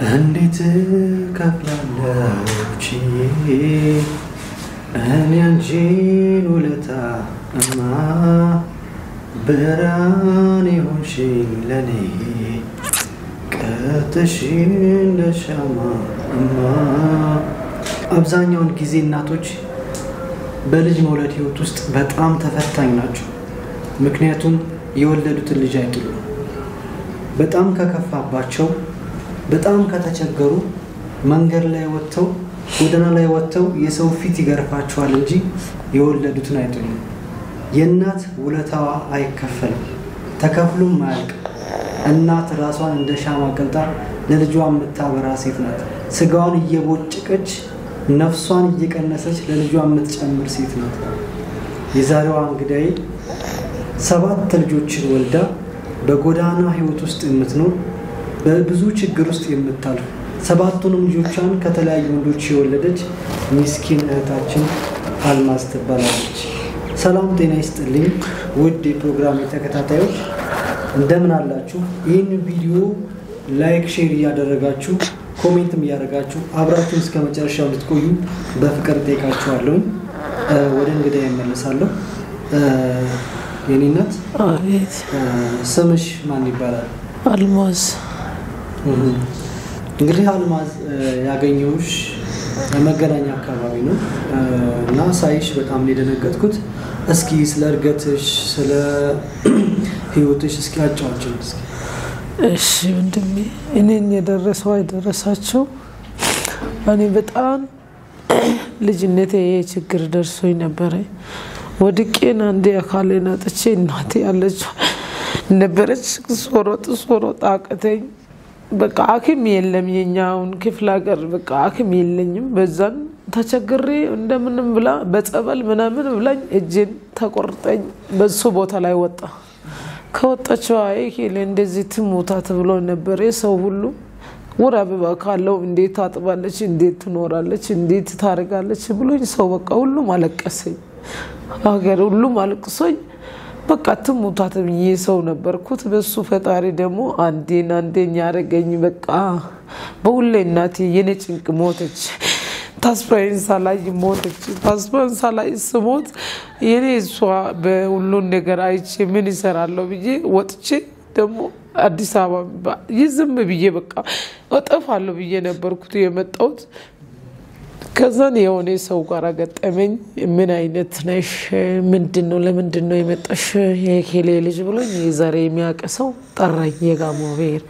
እንዴት ከፍላለሁ ችዬ እኔ አንቺን ውለታ እማ፣ ብርሃን የሆንሽኝ ለኔ ቀጥሽ እንደ ሻማ እማ። አብዛኛውን ጊዜ እናቶች በልጅ መውለድ ህይወት ውስጥ በጣም ተፈታኝ ናቸው። ምክንያቱም የወለዱትን ልጅ አይጥሉም። በጣም ከከፋባቸው፣ በጣም ከተቸገሩ መንገድ ላይ ወጥተው፣ ጎዳና ላይ ወጥተው የሰው ፊት ይገርፋቸዋል እንጂ የወለዱትን አይጥሉም። የእናት ውለታዋ አይከፈልም፣ ተከፍሎም አያልቅም። እናት ራሷን እንደ ሻማ ቀልጣ ለልጇ የምታበራ ሴት ናት። ስጋዋን እየቦጨቀች፣ ነፍሷን እየቀነሰች ለልጇ የምትጨምር ሴት ናት። የዛሬዋ እንግዳዬ 7 ልጆችን ወልዳ በጎዳና ህይወት ውስጥ የምትኖር፣ በብዙ ችግር ውስጥ የምታልፍ፣ 7ቱንም ልጆቿን ከተለያዩ ወንዶች የወለደች ሚስኪን እህታችን አልማዝ ትባላለች። ሰላም ጤና ይስጥልኝ ውድ የፕሮግራም ተከታታዮች፣ እንደምን አላችሁ? ይህን ቪዲዮ ላይክ፣ ሼር እያደረጋችሁ፣ ኮሜንትም እያደረጋችሁ አብራችሁን እስከ መጨረሻው እንድትቆዩ በፍቅር ጠይቃችኋለሁ። ወደ እንግዳ እመለሳለሁ። የኔ እናት። አቤት። ስምሽ ማን ይባላል? አልማዝ። እንግዲህ አልማዝ፣ ያገኘሁሽ መገናኛ አካባቢ ነው እና ሳይሽ በጣም ነው የደነገጥኩት። እስኪ ስለ እድገትሽ፣ ስለ ህይወትሽ እስኪ አጫውችን እስኪ። እሺ ወንድሜ፣ እኔን የደረሰው አይደረሳቸው። እኔ በጣም ልጅነቴ ይሄ ችግር ደርሶኝ ነበረ። ወድቄን አንዴ አካሌን አጥቼ እናቴ ያለችው ነበረች። ሶሮጥ ሶሮጥ አቅተኝ። በቃ ሐኪም የለም፣ የኛውን ክፍለ ሀገር በቃ ሐኪም የለኝም። በዛን ተቸግሬ እንደምንም ብላ በጸበል ምናምን ብላኝ እጄን ተቆርጠኝ በሱ ቦታ ላይ ወጣ። ከወጣችው አይ እንደዚህ ትሞታ ተብሎ ነበር። የሰው ሁሉ ወር አበባ ካለው እንዴት ታጥባለች፣ እንዴት ትኖራለች፣ እንዴት ታደርጋለች ብሎኝ ሰው በቃ ሁሉም አለቀሰኝ። ሀገር ሁሉም አልቅሶኝ በቃ ትሙታት ብዬ ሰው ነበርኩት። በሱ ፈጣሪ ደግሞ አንዴን አንዴን ያደረገኝ በቃ በሁሌ እናቴ የኔ ጭንቅ ሞተች። ተስፋዬን ሳላይ ሞተች። ተስፋዬን ሳላይ ስሞት የኔ እሷ በሁሉን ነገር አይቼ ምን ይሰራለሁ ብዬ ወጥቼ ደግሞ አዲስ አበባ ይዝም ብዬ በቃ እጠፋለሁ ብዬ ነበርኩት የመጣሁት። ከዛን የሆነ ሰው ጋር ገጠመኝ። ምን አይነት ነሽ? ምንድን ነው? ለምንድን ነው የመጣሽ? የኬሌ ልጅ ብሎኝ የዛሬ የሚያውቅ ሰው ጠራኝ፣ የጋሞ ብሔር።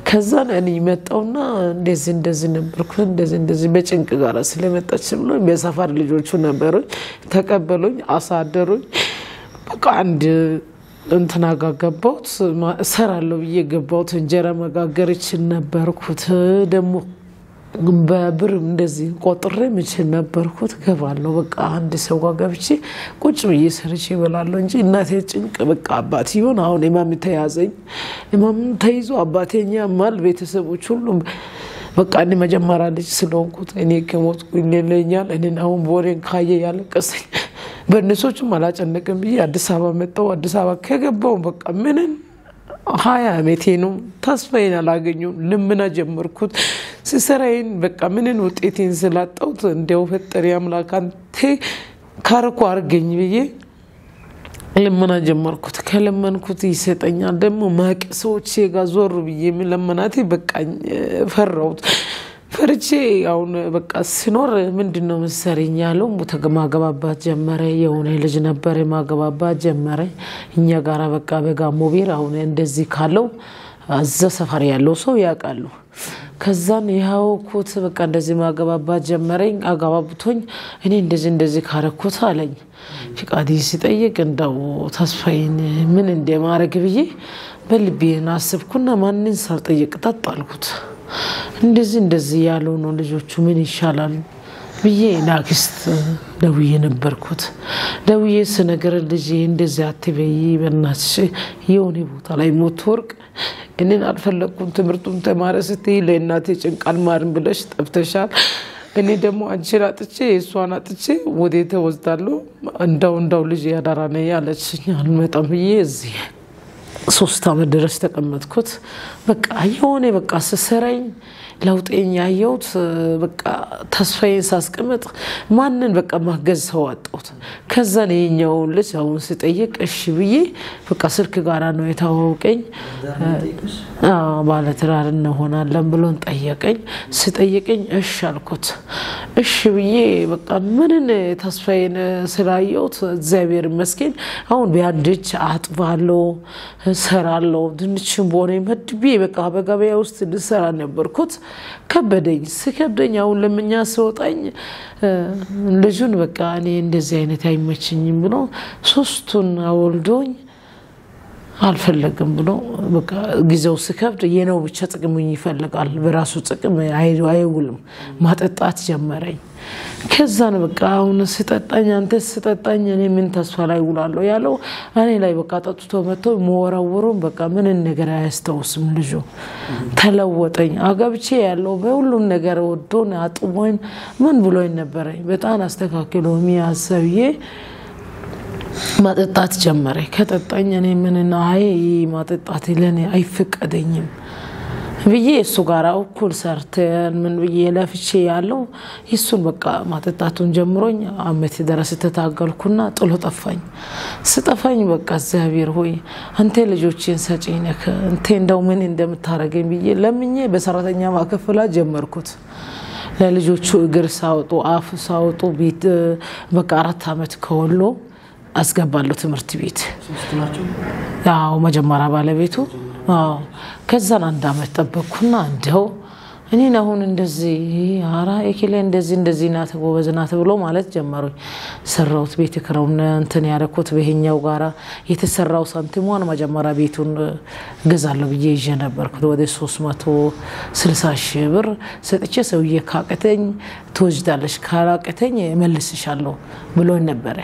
ከዛን እኔ መጣውና እንደዚህ እንደዚህ ነበርኩ፣ እንደዚህ እንደዚህ በጭንቅ ጋር ስለመጣች ብሎ የሰፈር ልጆቹ ነበሩኝ፣ ተቀበሉኝ፣ አሳደሩኝ። በቃ አንድ እንትና ጋር ገባሁት፣ እሰራለሁ ብዬ ገባሁት። እንጀራ መጋገር እችል ነበርኩት፣ ደግሞ በብር እንደዚህ ቆጥሬ ምችል ነበርኩት። ገባለሁ በቃ አንድ ሰው ጋር ገብቼ ቁጭ ብዬ ሰርቼ እበላለሁ እንጂ እናቴ ጭንቅ በቃ አባት ይሆን አሁን ኢማም ተያዘኝ። ኢማም ተይዞ አባቴኛ ማል ቤተሰቦች ሁሉም በቃ እኔ መጀመሪያ ልጅ ስለሆንኩት እኔ ከሞትኩ ይለኛል። እኔን አሁን ቦሬን ካየ ያለቀሰኝ በእነሶቹም አላጨነቅም ብዬ አዲስ አበባ መጣሁ። አዲስ አበባ ከገባው በቃ ምንም 20 ዓመቴ ነው። ተስፋዬን አላገኘሁም። ልመና ጀመርኩት። ስሰራዬን በቃ ምንን ውጤቴን ስላጣሁት እንዲያው ፈጠሪ አምላክ አንተ ካርኩ አርገኝ ብዬ ልመና ጀመርኩት። ከለመንኩት ይሰጠኛል። ደግሞ ማቅ ሰዎች ጋር ዞር ብዬ ለመናቴ በቃኝ፣ ፈራሁት። ፈርቼ አሁን በቃ ሲኖር ምንድን ነው መሰለኝ ያለው ማገባባት ጀመረ። የሆነ ልጅ ነበር ማገባባት ጀመረ። እኛ ጋራ በቃ በጋሞ ብሔር አሁን እንደዚህ ካለው እዛ ሰፈር ያለው ሰው ያውቃሉ። ከዛን ያውኩት በቃ እንደዚህ ማገባባት ጀመረኝ። አገባብቶኝ እኔ እንደዚህ እንደዚህ ካረኩት አለኝ። ፍቃድ ሲጠይቅ እንደው ተስፋዬን ምን እንደማድረግ ብዬ በልቤን አስብኩና ማንን ሳልጠይቅ ጠጥ አልኩት። እንደዚህ እንደዚህ ያለው ነው ልጆቹ ምን ይሻላል ብዬ ለአክስት ደውዬ ነበርኩት። ደውዬ ስነግር ልጄ እንደዚህ አትበይ በእናትሽ፣ የሆነ ቦታ ላይ ሞት ወርቅ እኔን አልፈለግኩም። ትምህርቱን ተማረ ስትይ ለእናቴ ጭንቅ አልማርም ብለሽ ጠፍተሻል። እኔ ደግሞ አንቺን አጥቼ የእሷን አጥቼ ወዴት እወስዳለሁ? እንዳው እንዳው ልጅ ያዳራ ነኝ አለችኝ። አልመጣም ብዬ እዚህ 3 አመት ድረስ ተቀመጥኩት። በቃ የሆነ በቃ ስሰራኝ ለውጤኝ ያየሁት በቃ ተስፋዬን ሳስቀምጥ ማንን በቃ ማገዝ ሰው አጣሁት። ከዛን ይኸኛው ልጅ አሁን ስጠይቅ እሺ ብዬ በቃ ስልክ ጋራ ነው የታወቀኝ። አዎ ባለትዳር እንሆናለን ብሎን ጠየቀኝ። ስጠይቀኝ እሺ አልኩት። እሺ ብዬ በቃ ምንን ተስፋዬን ስላየሁት እግዚአብሔር ይመስገን አሁን በአንድ እጅ አጥባለሁ፣ እሰራለሁ። ድንችን በሆነ መድቤ በቃ በገበያ ውስጥ ልሰራ ነበርኩት። ከበደኝ። ስከብደኝ አሁን ለምኛ ስወጣኝ ልጁን በቃ እኔ እንደዚህ አይነት አይመችኝም ብሎ 3ቱን አወልዶኝ አልፈለግም ብሎ በቃ ጊዜው ስከብድ የነው ብቻ ጥቅሙኝ ይፈልጋል። በራሱ ጥቅም አይውልም። ማጠጣት ጀመረኝ። ከዛን በቃ አሁን ስጠጣኝ አንተ ስጠጣኝ እኔ ምን ተስፋ ላይ ውላለሁ ያለው እኔ ላይ በቃ ጠጥቶ መጥቶ መወረወሩን በቃ ምን ነገር አያስታውስም። ልጁ ተለወጠኝ። አገብቼ ያለው በሁሉም ነገር ወዶን አጥቦኝ ምን ብሎኝ ነበረኝ። በጣም አስተካክሎ የሚያሰብዬ ማጠጣት ጀመረ። ከጠጣኝ እኔ ምንና አይ ማጠጣት ለኔ አይፈቀደኝም ብዬ እሱ ጋር እኩል ሰርተን ምን ብዬ ለፍቼ ያለው እሱን በቃ ማጠጣቱን ጀምሮኝ አመት ድረስ ተታገልኩና ጥሎ ጠፋኝ። ስጠፋኝ በቃ እግዚአብሔር ሆይ አንተ ልጆቼን ሰጪኝ ነህ፣ አንተ እንደው ምን እንደምታረገኝ ብዬ ለምኜ በሰራተኛ ማከፈላ ጀመርኩት። ለልጆቹ እግር ሳወጡ አፍ ሳወጡ ቤት በቃ 4 አመት ከወሎ አስገባለሁ ትምህርት ቤት። አዎ መጀመሪያ ባለቤቱ አዎ። ከዛን 1 አመት ጠበቅኩና እንደው እኔን አሁን እንደዚህ አራ ኤኬሌ እንደዚህ እንደዚህ ናት ጎበዝ ናት ብሎ ማለት ጀመሩኝ። ሰራሁት ቤት ክራውን እንትን ያረኩት በይሄኛው ጋራ የተሰራው ሳንቲሟን መጀመሪያ ቤቱን ገዛለሁ ብዬ ይዤ ነበርኩት። ወደ 360 ሺህ ብር ሰጥቼ ሰውዬ ካቀተኝ ትወጅዳለሽ ካላቀተኝ እመልስሻለሁ ብሎ ነበር።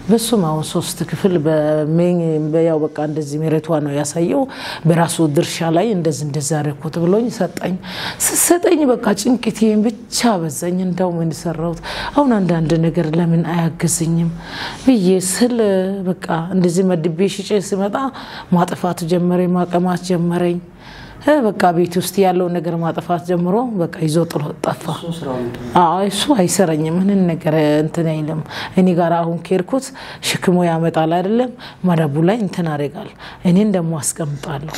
በሱም አሁን 3 ክፍል በሜን በያው በቃ እንደዚህ መሬቷ ነው ያሳየው በራሱ ድርሻ ላይ እንደዚህ እንደዚህ አደረኩት ብሎኝ ሰጠኝ። ሰጠኝ በቃ ጭንቅቴን ብቻ በዛኝ። እንደው ምን ሰራሁት አሁን አንዳንድ ነገር ለምን አያግዝኝም ብዬ ስል በቃ እንደዚህ መድቤ ሽጬ ስመጣ ማጥፋት ጀመረኝ፣ ማቀማት ጀመረኝ። በቃ ቤት ውስጥ ያለው ነገር ማጥፋት ጀምሮ በቃ ይዞ ጥሎ ጠፋ። አዎ እሱ አይሰራኝም፣ ምንም ነገር እንትን አይልም። እኔ ጋር አሁን ከርኩት ሽክሞ ያመጣል አይደለም መደቡ ላይ እንትን አደርጋለሁ፣ እኔን ደግሞ አስቀምጣለሁ።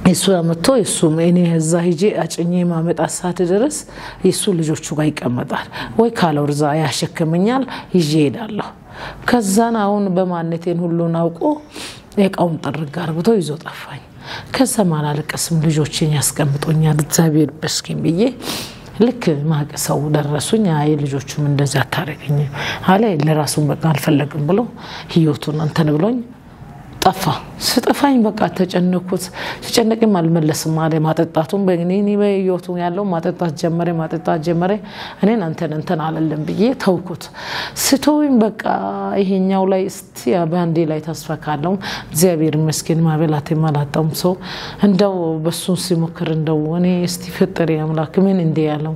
እሱ ያመጣው እሱ እኔ እዛ ሄጄ አጭኜ ማመጣት ሰዓት ድረስ እሱ ልጆቹ ጋር ይቀመጣል ወይ ካለውርዛ ያሸክመኛል ይዤ እሄዳለሁ። ከዛን አሁን በማነቴን ሁሉን አውቆ እቃውን ጥርግ አርግቶ ይዞ ጠፋኝ። ከዛም አላለቀስም፣ ልጆቼን ያስቀምጦኛል እግዚአብሔር ይመስገን ብዬ ልክ ማቀሰው ደረሱኝ። አይ ልጆቹም እንደዚህ አታረገኝ አለ። ለራሱም በቃ አልፈለግም ብሎ ህይወቱን እንትን ብሎኝ ጠፋ። ስጠፋኝ በቃ ተጨነኩት። ሲጨነቅም አልመለስም አለ። ማጠጣቱን በእኔ በህይወቱ ያለው ማጠጣት ጀመረ። እኔን አንተን እንትን አለለም ብዬ ተውኩት። ስተውኝ በቃ ይሄኛው ላይ እስቲ በአንዴ ላይ ተስፋ ካለው እግዚአብሔር ይመስገን ማበላት አላጣሁም። ሰው እንደው በሱን ሲሞክር እንደው እኔ እስቲ ፈጠሪ አምላክ ምን እንደ ያለው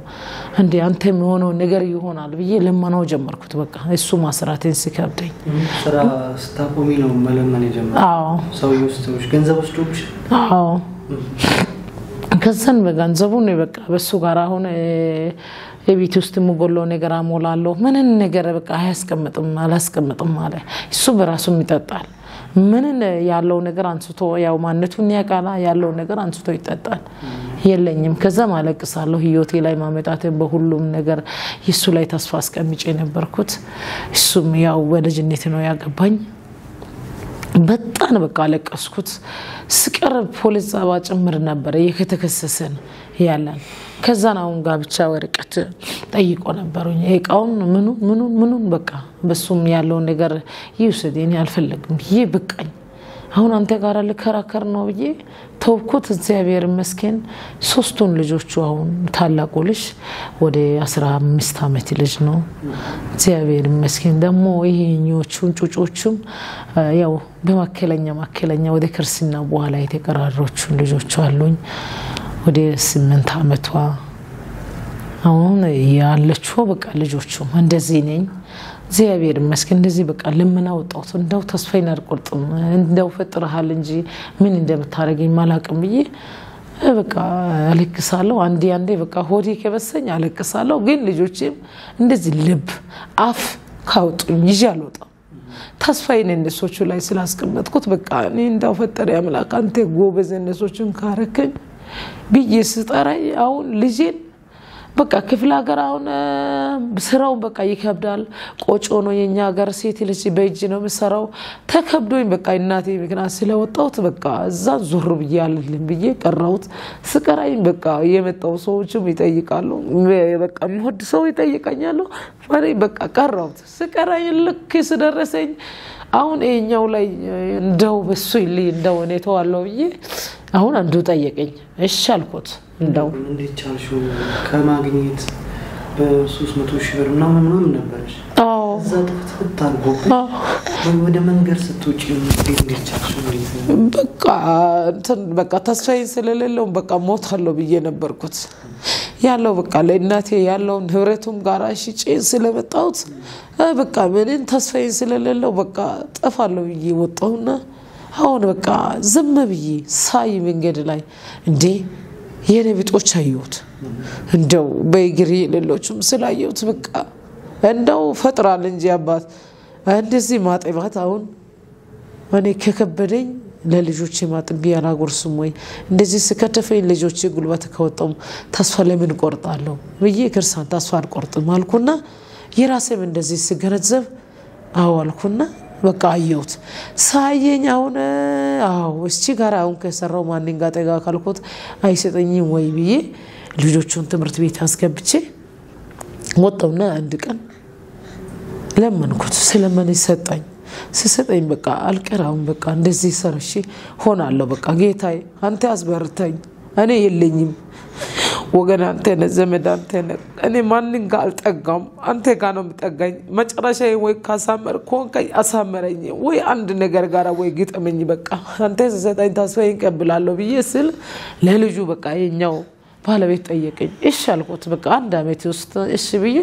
እንደ አንተ የሚሆነው ነገር ይሆናል ብዬ ለመናው ጀመርኩት። በቃ እሱ ማስራቴን ሲከብደኝ ስራ ስታቆሚ ነው መለመን የጀመረው? አዎ። ሰውዬው ስትሆንሽ ገንዘብ ወስዶብሽ? አዎ። ከዛን በገንዘቡ ነው በቃ በሱ ጋር አሁን የቤት ውስጥ የምጎለው ነገር አሞላለሁ። ምንን ነገር በቃ አያስቀምጥም አላስቀምጥም አለ። እሱ በራሱም ይጠጣል። ምንን ያለው ነገር አንስቶ ያው ማንነቱን ያውቃል፣ ያለው ነገር አንስቶ ይጠጣል። የለኝም። ከዛም አለቅሳለሁ። ህይወቴ ላይ ማመጣቴን በሁሉም ነገር እሱ ላይ ተስፋ አስቀምጬ ነበርኩት። እሱም ያው በልጅነት ነው ያገባኝ። በጣም በቃ አለቀስኩት። ስቀር ፖሊስ ጣቢያ ጭምር ነበር እየተከሰሰን ያለን። ከዛን አሁን ጋብቻ ወረቀት ጠይቆ ነበሩኝ። እቃውን ምኑ ምኑ ምኑን በቃ በሱም ያለውን ነገር ይውሰድ፣ እኔ አልፈለግም ብዬ በቃኝ። አሁን አንተ ጋር ልከራከር ነው ብዬ ተውኩት። እግዚአብሔር ይመስገን 3ቱን ልጆቹ አሁን ታላቁ ልጅ ወደ 15 አመት ልጅ ነው። እግዚአብሔር ይመስገን ደግሞ ይሄኞቹን ጩጮቹም ያው በማከለኛ ማከለኛ ወደ ክርስትና በኋላ የተቀራሮቹን ልጆቹ አሉኝ። ወደ 8 አመቷ አሁን ያለችው በቃ ልጆቹ እንደዚህ ነኝ፣ እግዚአብሔር ይመስገን። እንደዚህ በቃ ልመና ወጣሁት። እንደው ተስፋዬን አልቆርጥም፣ እንደው ፈጥረሃል እንጂ ምን እንደምታደርገኝ አላውቅም ብዬ በቃ አለቅሳለሁ። አንዴ አንዴ በቃ ሆዴ ከበሰኝ አለቅሳለሁ። ግን ልጆቼም እንደዚህ ልብ አፍ ካወጡኝ ይዤ አልወጣም። ተስፋዬን እነሶቹ ላይ ስላስቀመጥኩት በቃ እኔ እንዳው ፈጠረ አምላክ አንተ ጎበዝ እነሶቹን ካረከኝ ብዬ ስጠራኝ አሁን ልጄን በቃ ክፍለ ሀገር አሁን ስራውን በቃ ይከብዳል። ቆጮ ነው የኛ ሀገር፣ ሴት ልጅ በእጅ ነው የምሰራው። ተከብዶኝ በቃ እናቴ ምክንያት ስለወጣሁት በቃ እዛ ዞር ብዬ አልልም ብዬ ቀራሁት። ስቀራኝ በቃ የመጣው ሰዎችም ይጠይቃሉ፣ በቃ የሚወድ ሰው ይጠይቀኛሉ። እኔ በቃ ቀራሁት። ስቀራኝ ልክ ስደረሰኝ አሁን ይኸኛው ላይ እንደው በሱ ይልኝ እንደው እኔ ተዋለው ብዬ አሁን አንዱ ጠየቀኝ። እሺ አልኩት። እንደው እንዴት ቻልሽው ከማግኘት በ300 ሺህ ብር ምናምን ምናምን ነበረሽ፣ እዛ ጥፍት አድርጎብሽ ወደ መንገድ ስትወጪ እንዴት ቻልሽው? በቃ እንትን በቃ ተስፋዬን ስለሌለው በቃ ሞታለሁ ብዬ ነበርኩት ያለው በቃ ለእናቴ ያለውን ንብረቱም ጋር ሽጬ ስለመጣሁት በቃ ምንን ተስፋዬን ስለሌለው በቃ ጠፋለሁ ብዬ ወጣሁና አሁን በቃ ዝም ብዬ ሳይ መንገድ ላይ እንዴ የኔ ቢጦች አየሁት። እንደው በእግሬ ሌሎቹም ስላየሁት በቃ እንደው ፈጥራል እንጂ አባት እንደዚህ ማጥባት አሁን እኔ ከከበደኝ ለልጆቼ ማጥቤ አላጎርስም ወይ? እንደዚህ ስከተፈኝ ልጆቼ ጉልበት ከወጣው ተስፋ ለምን ቆርጣለሁ ብዬ ክርስቲያን ተስፋ አልቆርጥም አልኩና የራሴም እንደዚህ ስገነዘብ አዎ አልኩና በቃ አየሁት። ሳየኝ አሁን አዎ እስቺ ጋር አሁን ከሰራው ማንን ጋር ጠጋ ካልኩት አይሰጠኝም ወይ ብዬ ልጆቹን ትምህርት ቤት አስገብቼ ወጣውና አንድ ቀን ለመንኩት። ስለመን ሰጠኝ። ስሰጠኝ በቃ አልቀራም፣ በቃ እንደዚህ ሰርሼ ሆናለሁ። በቃ ጌታዬ አንተ አስበርታኝ፣ እኔ የለኝም ወገን፣ አንተ ነህ፣ ዘመድ አንተ ነህ። እኔ ማንን ጋር አልጠጋም፣ አንተ ጋር ነው የምጠጋኝ። መጨረሻ ወይ ካሳመር ከሆንከኝ አሳመረኝ፣ ወይ አንድ ነገር ጋር ወይ ግጠመኝ። በቃ አንተ ስሰጠኝ ተስፋዬን እቀብላለሁ ብዬ ስል ለልጁ በቃ የኛው ባለቤት ጠየቀኝ። እሺ አልኩት። በቃ አንድ አመት ውስጥ እሺ ብዬ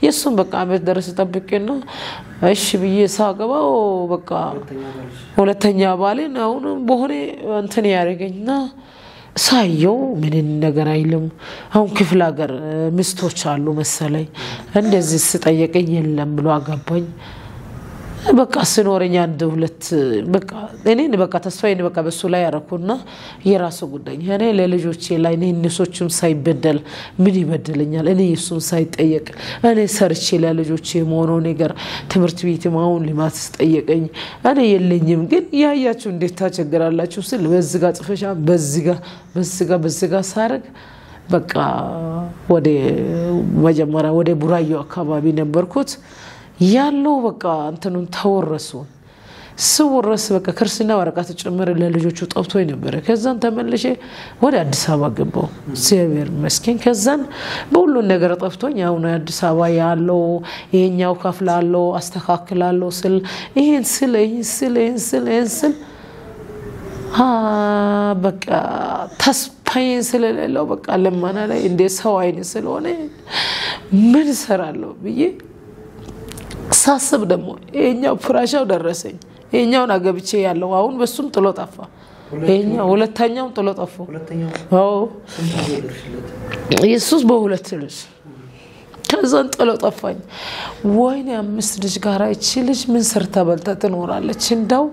የእሱን በቃ አመት ድረስ ጠብቄና እሺ ብዬ ሳገባው በቃ ሁለተኛ ባሌን አሁን በሆነ እንትን ያደረገኝና ሳየው ምንን ነገር አይልም። አሁን ክፍለ ሀገር ምስቶች አሉ መሰለኝ። እንደዚህ ስጠየቀኝ የለም ብሎ አገባኝ። በቃ ስኖረኝ አንድ ሁለት በቃ እኔን በቃ ተስፋዬን በቃ በሱ ላይ ያረኩና የራሱ ጉዳይ እኔ ለልጆቼ ላይ እኔ እነሶቹም ሳይበደል ምን ይበደለኛል? እኔ እሱም ሳይጠየቅ እኔ ሰርቼ ለልጆቼ የመሆነው ነገር ትምህርት ቤትም አሁን ልማት ስጠየቀኝ እኔ የለኝም፣ ግን ያያችሁ እንዴት ታቸግራላችሁ ስል በዚህ ጋር ጽፈሻ በዚህ ጋር በዚህ ጋር በዚህ ጋር ሳረግ በቃ ወደ መጀመሪያ ወደ ቡራዮ አካባቢ ነበርኩት ያለው በቃ እንትኑን ተወረሱ። ስወረስ በቃ ክርስትና ወረቀት ጭምር ለልጆቹ ጠብቶኝ ነበረ። ከዛን ተመልሼ ወደ አዲስ አበባ ገባሁ። እግዚአብሔር ይመስገን። ከዛን በሁሉን ነገር ጠፍቶኝ አሁን አዲስ አበባ ያለው ይሄኛው ከፍላለሁ፣ አስተካክላለሁ ስል ይሄን ስል ይሄን ስል ይሄን ስል ይሄን ስል በቃ ተስፋዬን ስለሌለው በቃ ልመና ላይ እንደ ሰው አይን ስለሆነ ምን እሰራለሁ ብዬ ሳስብ ደግሞ ይሄኛው ፍራሻው ደረሰኝ። ይሄኛውን አገብቼ ያለው አሁን በሱም ጥሎ ጠፋ። ይሄኛው ሁለተኛው ጥሎ ጠፋ። አዎ ኢየሱስ በሁለት ልጅ ከዛን ጥሎ ጠፋኝ። ወይኔ 5 ልጅ ጋር እቺ ልጅ ምን ሰርታ በልታ ትኖራለች? እንደው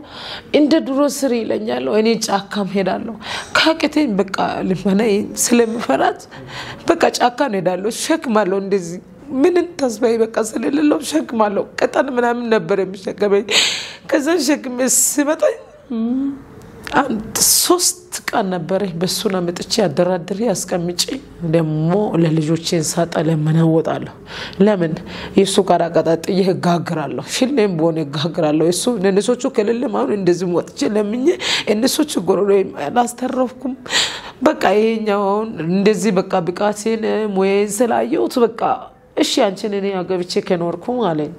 እንደ ድሮ ስሪ ይለኛል። እኔ ጫካም ሄዳለሁ ካቅተኝ በቃ ልመና ስለምፈራት በቃ ጫካ ነው ሄዳለሁ። ሸክም አለው እንደዚህ ምንም ተስፋዬ በቃ ስለሌለው ሸክም አለው። ቅጠል ምናምን ነበር የሚሸከመኝ። ከዛ ሸክሜ ስመጣ አንድ 3 ቀን ነበረ በሱን አመጥቼ አደራድሬ አስቀምጬ ደግሞ ለልጆቼን ሳጣ ለምን እወጣለሁ? ለምን የሱ ጋር አቀጣጥዬ እጋግራለሁ፣ ሽሌም በሆነ እጋግራለሁ። እሱ እነሶቹ ከሌለም አሁን እንደዚህ ወጥቼ ለምኜ እነሶቹ ጎሮሮ አላስተረፍኩም። በቃ ይሄኛው አሁን እንደዚህ በቃ ብቃቴን ሙያዬን ስላየሁት በቃ እሺ አንቺን እኔ አገብቼ ከኖርኩ አለኝ።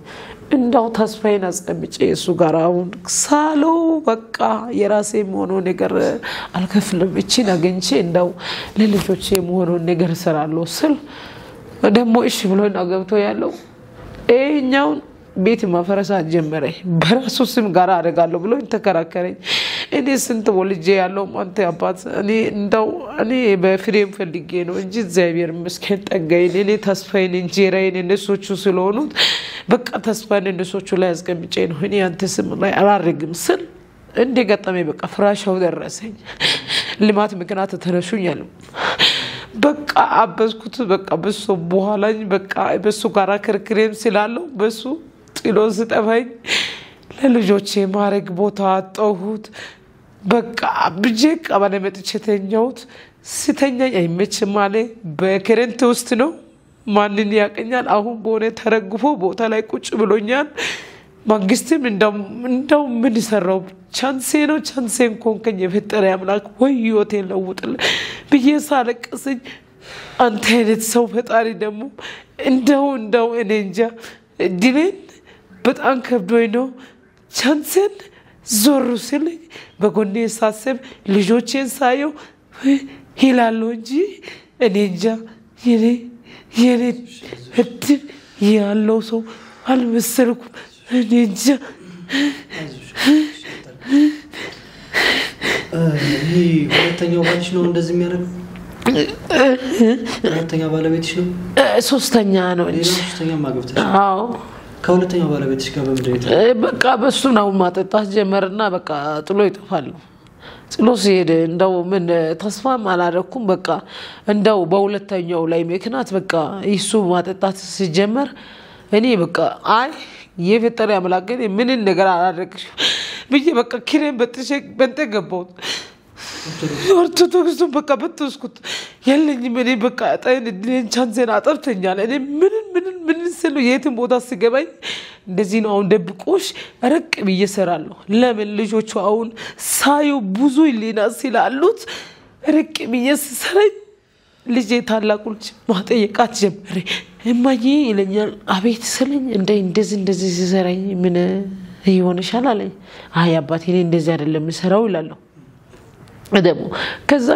እንዳው ተስፋዬን አስቀምጬ እሱ ጋር አሁን ሳለው በቃ የራሴ የምሆነው ነገር አልከፍልም፣ እቺን አግኝቼ እንዳው ለልጆቼ የምሆነውን ነገር እሰራለሁ ስል ደግሞ እሺ ብሎ ነው ገብቶ ያለው። ይሄኛውን ቤት ማፈረሳት ጀመረ። በራሱ ስም ጋር አደርጋለሁ ብሎ ተከራከረኝ። እኔ ስንት ወልጄ ያለው አንተ አባት፣ እኔ እንደው እኔ በፍሬም ፈልጌ ነው እንጂ እግዚአብሔር ይመስገን ጠጋዬን፣ እኔ ተስፋዬን እንጀራዬን እነሶቹ ስለሆኑት በቃ ተስፋን እነሶቹ ላይ አስቀምጬ ነው፣ እኔ አንተ ስም ላይ አላደርግም ስል እንደ ገጠመኝ በቃ ፍራሻው ደረሰኝ። ልማት ምክንያት ተነሱኝ አሉ። በቃ አበዝኩት። በቃ በሱ በኋላኝ በቃ በሱ ጋራ ክርክሬም ስላለው በሱ ጥሎ ስጠፋኝ ለልጆቼ ማድረግ ቦታ አጣሁት። በቃ ብጄ ቀበሌ መጥቼ ተኛሁት። ስተኛኝ አይመችም አለ። በክረንት ውስጥ ነው፣ ማንን ያቀኛል? አሁን በሆነ ተረግፎ ቦታ ላይ ቁጭ ብሎኛል። መንግስትም እንደው ምን ሰራው ቻንሴ ነው፣ ቻንሴን ኮንከኝ የፈጠረ አምላክ ወይ ህይወቴን ለውጥልኝ ብዬ ሳለቅስኝ አንተ አይነት ሰው ፈጣሪ ደግሞ እንደው እኔ እንጃ እድሌን በጣም ከብዶኝ ነው። ቻንሴን ዞር ስልኝ በጎኔ ሳስብ ልጆቼን ሳየው ይላሉ እንጂ እኔ እንጃ የኔ እድል ያለው ሰው አልመሰልኩም። እኔ እንጃ። ይሄ ሁለተኛው ባልሽ ነው እንደዚህ የሚያደርገው? ሁለተኛ ባለቤትሽ ነው? ሶስተኛ ነው እንጂ። ሌላ ሶስተኛ ማግብተሽ? አዎ። ከሁለተኛው ባለቤትሽ ጋር በምንድን ነው የተለያዩት? በቃ በሱ ነው ማጠጣት ጀመርና በቃ ጥሎ ይጠፋል። ጥሎ ሲሄድ እንደው ምን ተስፋም አላደረኩም። በቃ እንደው በሁለተኛው ላይ ምክንያት በቃ እሱ ማጠጣት ሲጀመር እኔ በቃ አይ የፈጠረ አምላክ ግን ምንን ነገር አላደረግሽም ብዬ በቃ ኪሬን በጥሼ በንጠ ገባሁት። ኦርቶዶክሱን በቃ በተስኩት የለኝም። እኔ በቃ ጣይን እድሌን ቻንሴን አጠፍተኛል። እኔ ምንን ምንን ምንን ስሉ የትም ቦታ ስገባኝ እንደዚህ ነው። አሁን ደብቆሽ ረቅ ብዬ እሰራለሁ። ለምን ልጆቹ አሁን ሳዩ ብዙ ሊና ስላሉት ረቅ ብዬ ስሰራኝ ልጄ ታላቁ ልጅ ማጠየቃት ጀመረ። እማዬ ይለኛል። አቤት ስለኝ እንደ እንደዚህ እንደዚህ ሲሰራኝ ምን ይሆንሻል አለኝ። አይ አባቴ እኔ እንደዚህ አይደለም የምሰራው ይላለሁ። ደግሞ ከዛ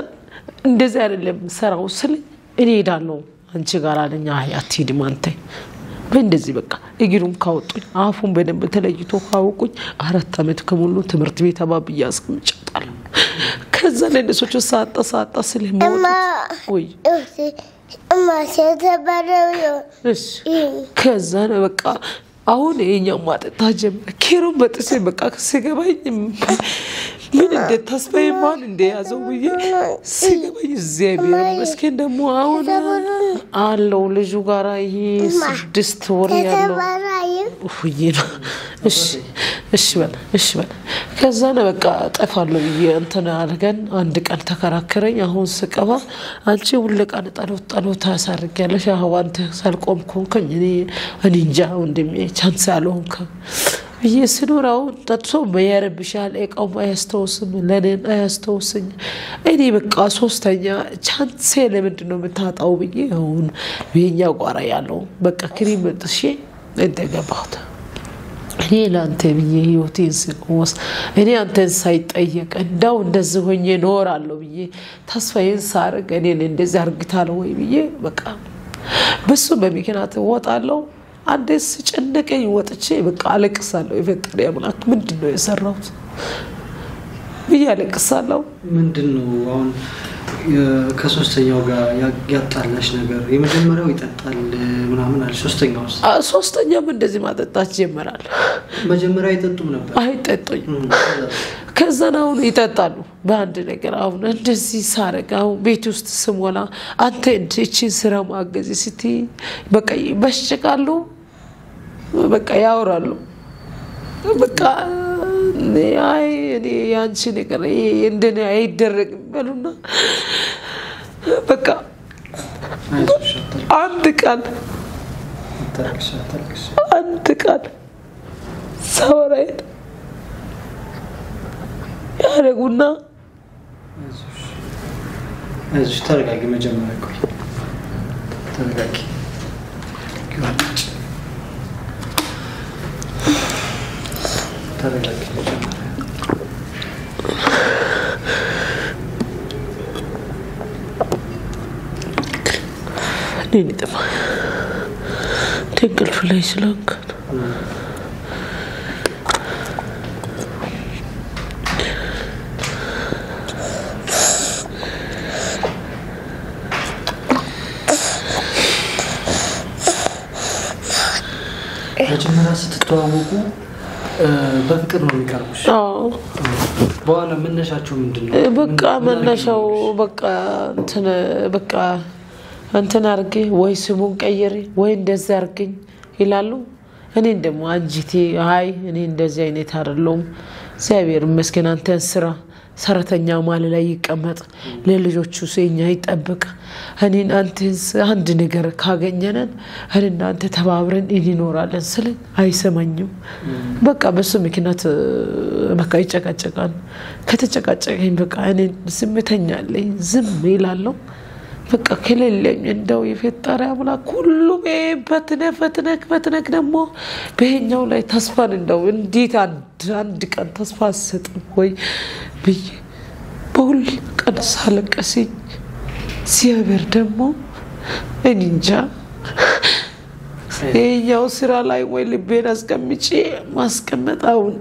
እንደዚህ አይደለም ሰራው ስልኝ እኔ እሄዳለሁ አንቺ ጋር አለኝ። አይ አትሄድም አንተ በእንደዚህ በቃ እግሩን ካወጡኝ አፉን በደንብ ተለይቶ ካወቁኝ 4 ዓመት ከሞሉ ትምህርት ቤት አባብዬ አስቀምጫለሁ። ከዛ ለእነሶቹ ሳጣ ሳጣ ስለሞቱ ወይ ከዛ በቃ አሁን ይኸኛው ማጠጣት ጀመረ። ኬሮን በጥሴ በቃ ስገባኝ ምን እንደ ተስፋዬ ማን እንደያዘው ብዬ ስገባኝ እግዚአብሔር ይመስገን ደግሞ አሁን አለው ልጁ ጋራ ይሄ 6 ወር ያለው እፉዬ ነው። እሺ እሺ በል እሺ በል። ከዛ ነው በቃ እጠፋለሁ ብዬ እንትን አድርገን አንድ ቀን ተከራከረኝ። አሁን ስቀባ አንቺ ሁል ቀን ጸሎት ጸሎት ታሳርጊያለሽ። አሁን አንተ ሳልቆም ኮንከኝ እኔ እንጃ ወንድሜ ቻንስ አልሆንክም ብዬ ስኖር አሁን ጠጥቶ ያረብሻል። እቃውም አያስታውስም፣ ለእኔም አያስታውስኝ። እኔ በቃ ሶስተኛ ቻንሴ ለምንድን ነው የምታጣው ብዬ አሁን የኛ ጓራ ያለው በቃ ክሪም ጥሼ እንደገባሁት እኔ ለአንተ ብዬ ህይወቴን ስቆስ እኔ አንተን ሳይጠየቅ እንዳው እንደዚህ ሆኜ እኖራለሁ ብዬ ተስፋዬን ሳርግ እኔን እንደዚህ አርግታለሁ ወይ ብዬ በቃ በሱ በምክንያት እወጣለሁ። አንዴ ስጨነቀኝ ወጥቼ በቃ አለቅሳለሁ። የፈጠረ አምላክ ምንድን ነው የሰራሁት ብዬ አለቅሳለሁ። ምንድን ነው አሁን ከሶስተኛው ጋር ያጣላሽ ነገር? የመጀመሪያው ይጠጣል ምናምን አለ። ሶስተኛውስ? ሶስተኛም እንደዚህ ማጠጣት ጀመራል። መጀመሪያ አይጠጡም ነበር? አይጠጡኝም። ከዛን አሁን ይጠጣሉ በአንድ ነገር። አሁን እንደዚህ ሳረግ አሁን ቤት ውስጥ ስሞላ አንተ እቺን ስራ ማገዝ ስትይ በቃ ይበሽቃሉ፣ በቃ ያወራሉ። በቃ አይ እኔ ያንቺ ነገር እንደኔ አይደረግም በሉና በቃ አንድ ቃል አንድ ቃል ሳወራዬን ያደረጉና አይዞሽ፣ ተረጋጊ። መጀመሪያ ቆይ ተረጋጊ። ተረጋጊ መጀመሪያ። እኔን ይጥፋ። እንቅልፍ ላይ ስለሆንክ መጀመሪያ ስትተዋወቁ በፍቅር ነው የሚቀርቡሽ? አዎ። በኋላ መነሻቸው ምንድን ነው? በቃ መነሻው በቃ እንትን በቃ እንትን አድርጌ ወይ ስሙን ቀይሬ ወይ እንደዚህ አድርገኝ ይላሉ። እኔን ደግሞ አንጂቴ አይ እኔ እንደዚህ አይነት አይደለሁም፣ እግዚአብሔር ይመስገን አንተን ስራ ሰራተኛ ማል ላይ ይቀመጥ ለልጆቹ የኛ ይጠብቅ። እኔን አንተን አንድ ነገር ካገኘነን እኔና አንተ ተባብረን እንኖራለን ስል አይሰማኝም። በቃ በሱ ምክንያት በቃ ይጨቃጨቃል። ከተጨቃጨቀኝ በቃ እኔ ዝምተኛ አለኝ ዝም ይላለሁ። በቃ ከሌለኝ እንደው የፈጠረ አምላክ ሁሉም በትነህ ፈትነህ ፈትነህ ደግሞ በይሄኛው ላይ ተስፋን እንደው እንዴት አንድ ቀን ተስፋ አትሰጥም ወይ ብዬ በሁል ቀን ሳለቀስኝ እግዚአብሔር ደግሞ እኔ እንጃ ይሄኛው ስራ ላይ ወይ ልቤን አስቀምጬ ማስቀመጥ አሁን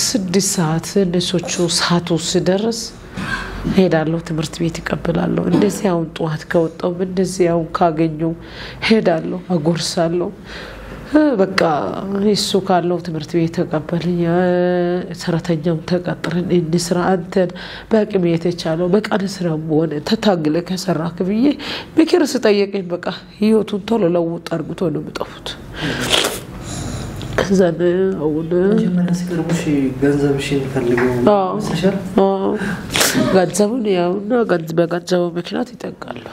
6 ሰዓት እነሶቹ ሰዓቱ ሲደርስ ሄዳለሁ፣ ትምህርት ቤት ይቀበላለሁ። እንደዚህ አሁን ጠዋት ከወጣሁ እንደዚህ አሁን ካገኘው ሄዳለሁ፣ አጎርሳለሁ። በቃ እሱ ካለው ትምህርት ቤት ተቀበለኝ፣ ሰራተኛም ተቀጥረን እንስራ፣ አንተን በአቅም የተቻለው በቀን ስራም ሆነ ተታግለ ከሰራክ ብዬ ምክር ስጠየቀኝ በቃ ህይወቱን ቶሎ ለውጥ አድርጉቶ ነው የሚጠፉት። ከዛን አሁን መጀመሪያ ሲቀርቡሽ ገንዘብሽን ፈልገው ይመስልሻል? አዎ፣ ገንዘቡን ያውና በገንዘቡ ምክንያት ይጠቃሉ።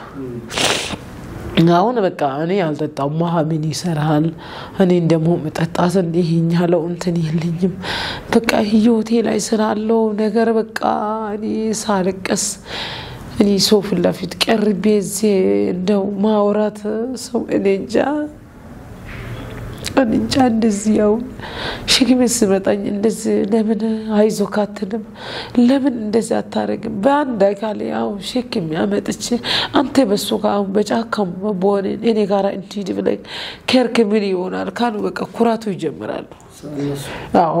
አሁን በቃ እኔ አልጠጣም፣ ውሃ ምን ይሰራል? እኔን ደግሞ መጠጣት ይሄን ያለው እንትን የለኝም። በቃ ህይወቴ ላይ ስላለው ነገር በቃ እኔ ሳለቀስ እኔ ሰው ፊት ለፊት ቀርቤ እዚህ እንደው ማውራት ሰው እኔ እንጃ እንጃ እንደዚህ አሁን ሸክሜ ስመጣኝ እንደዚህ ለምን አይዞህ አትልም? ለምን እንደዚህ አታደርግም? በአንድ አካል አሁን ሸክሜ አመጥቼ አንተ በሱ ጋር አሁን በጫካም በሆነ እኔ ጋር እንሂድ ብለህ ከርክ ምን ይሆናል ካሉ በቃ ኩራቱ ይጀምራሉ። አዎ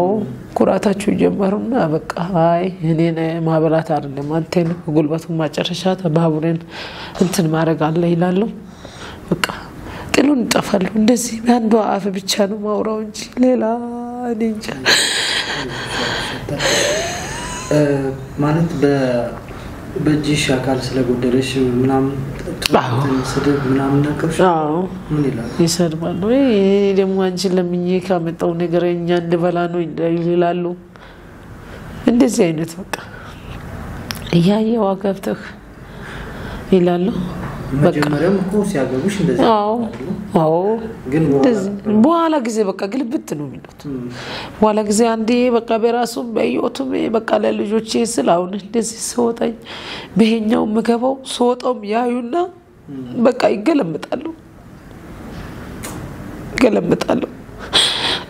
ኩራታቸው ይጀምሩና በቃ አይ እኔን ማበላት አይደለም አንተን ጉልበቱን ማጨረሻ ባቡሬን እንትን ማድረግ አለ ይላሉ። በቃ ጥሉን ይጠፋሉ። እንደዚህ በአንዷ አፍ ብቻ ነው ማውራው እንጂ ሌላ እኔ እንጃ። ማለት በእጅሽ አካል ስለጎደለሽ ምናምን ስድብ ምናምን ነገርሽ? አዎ ምን ይላሉ? ይሰድባሉ። ይሄ ደግሞ አንቺን ለምኜ ካመጣው ነገር እኛ እንበላ ነው ይላሉ። እንደዚህ አይነት በቃ እያየዋ ገብተህ ይላሉ። መጀመሪያም እኮ ሲያገቡሽ እንደዚህ አዎ አዎ። ግን በኋላ ጊዜ በቃ ግልብጥ ነው የሚሉት። በኋላ ጊዜ አንዴ በቃ በራሱም በህይወቱም በቃ ለልጆቼ ስል አሁን እንደዚህ ስወጣኝ በይሄኛው ምገባው ስወጣውም ያዩና በቃ ይገለምጣሉ ይገለምጣሉ።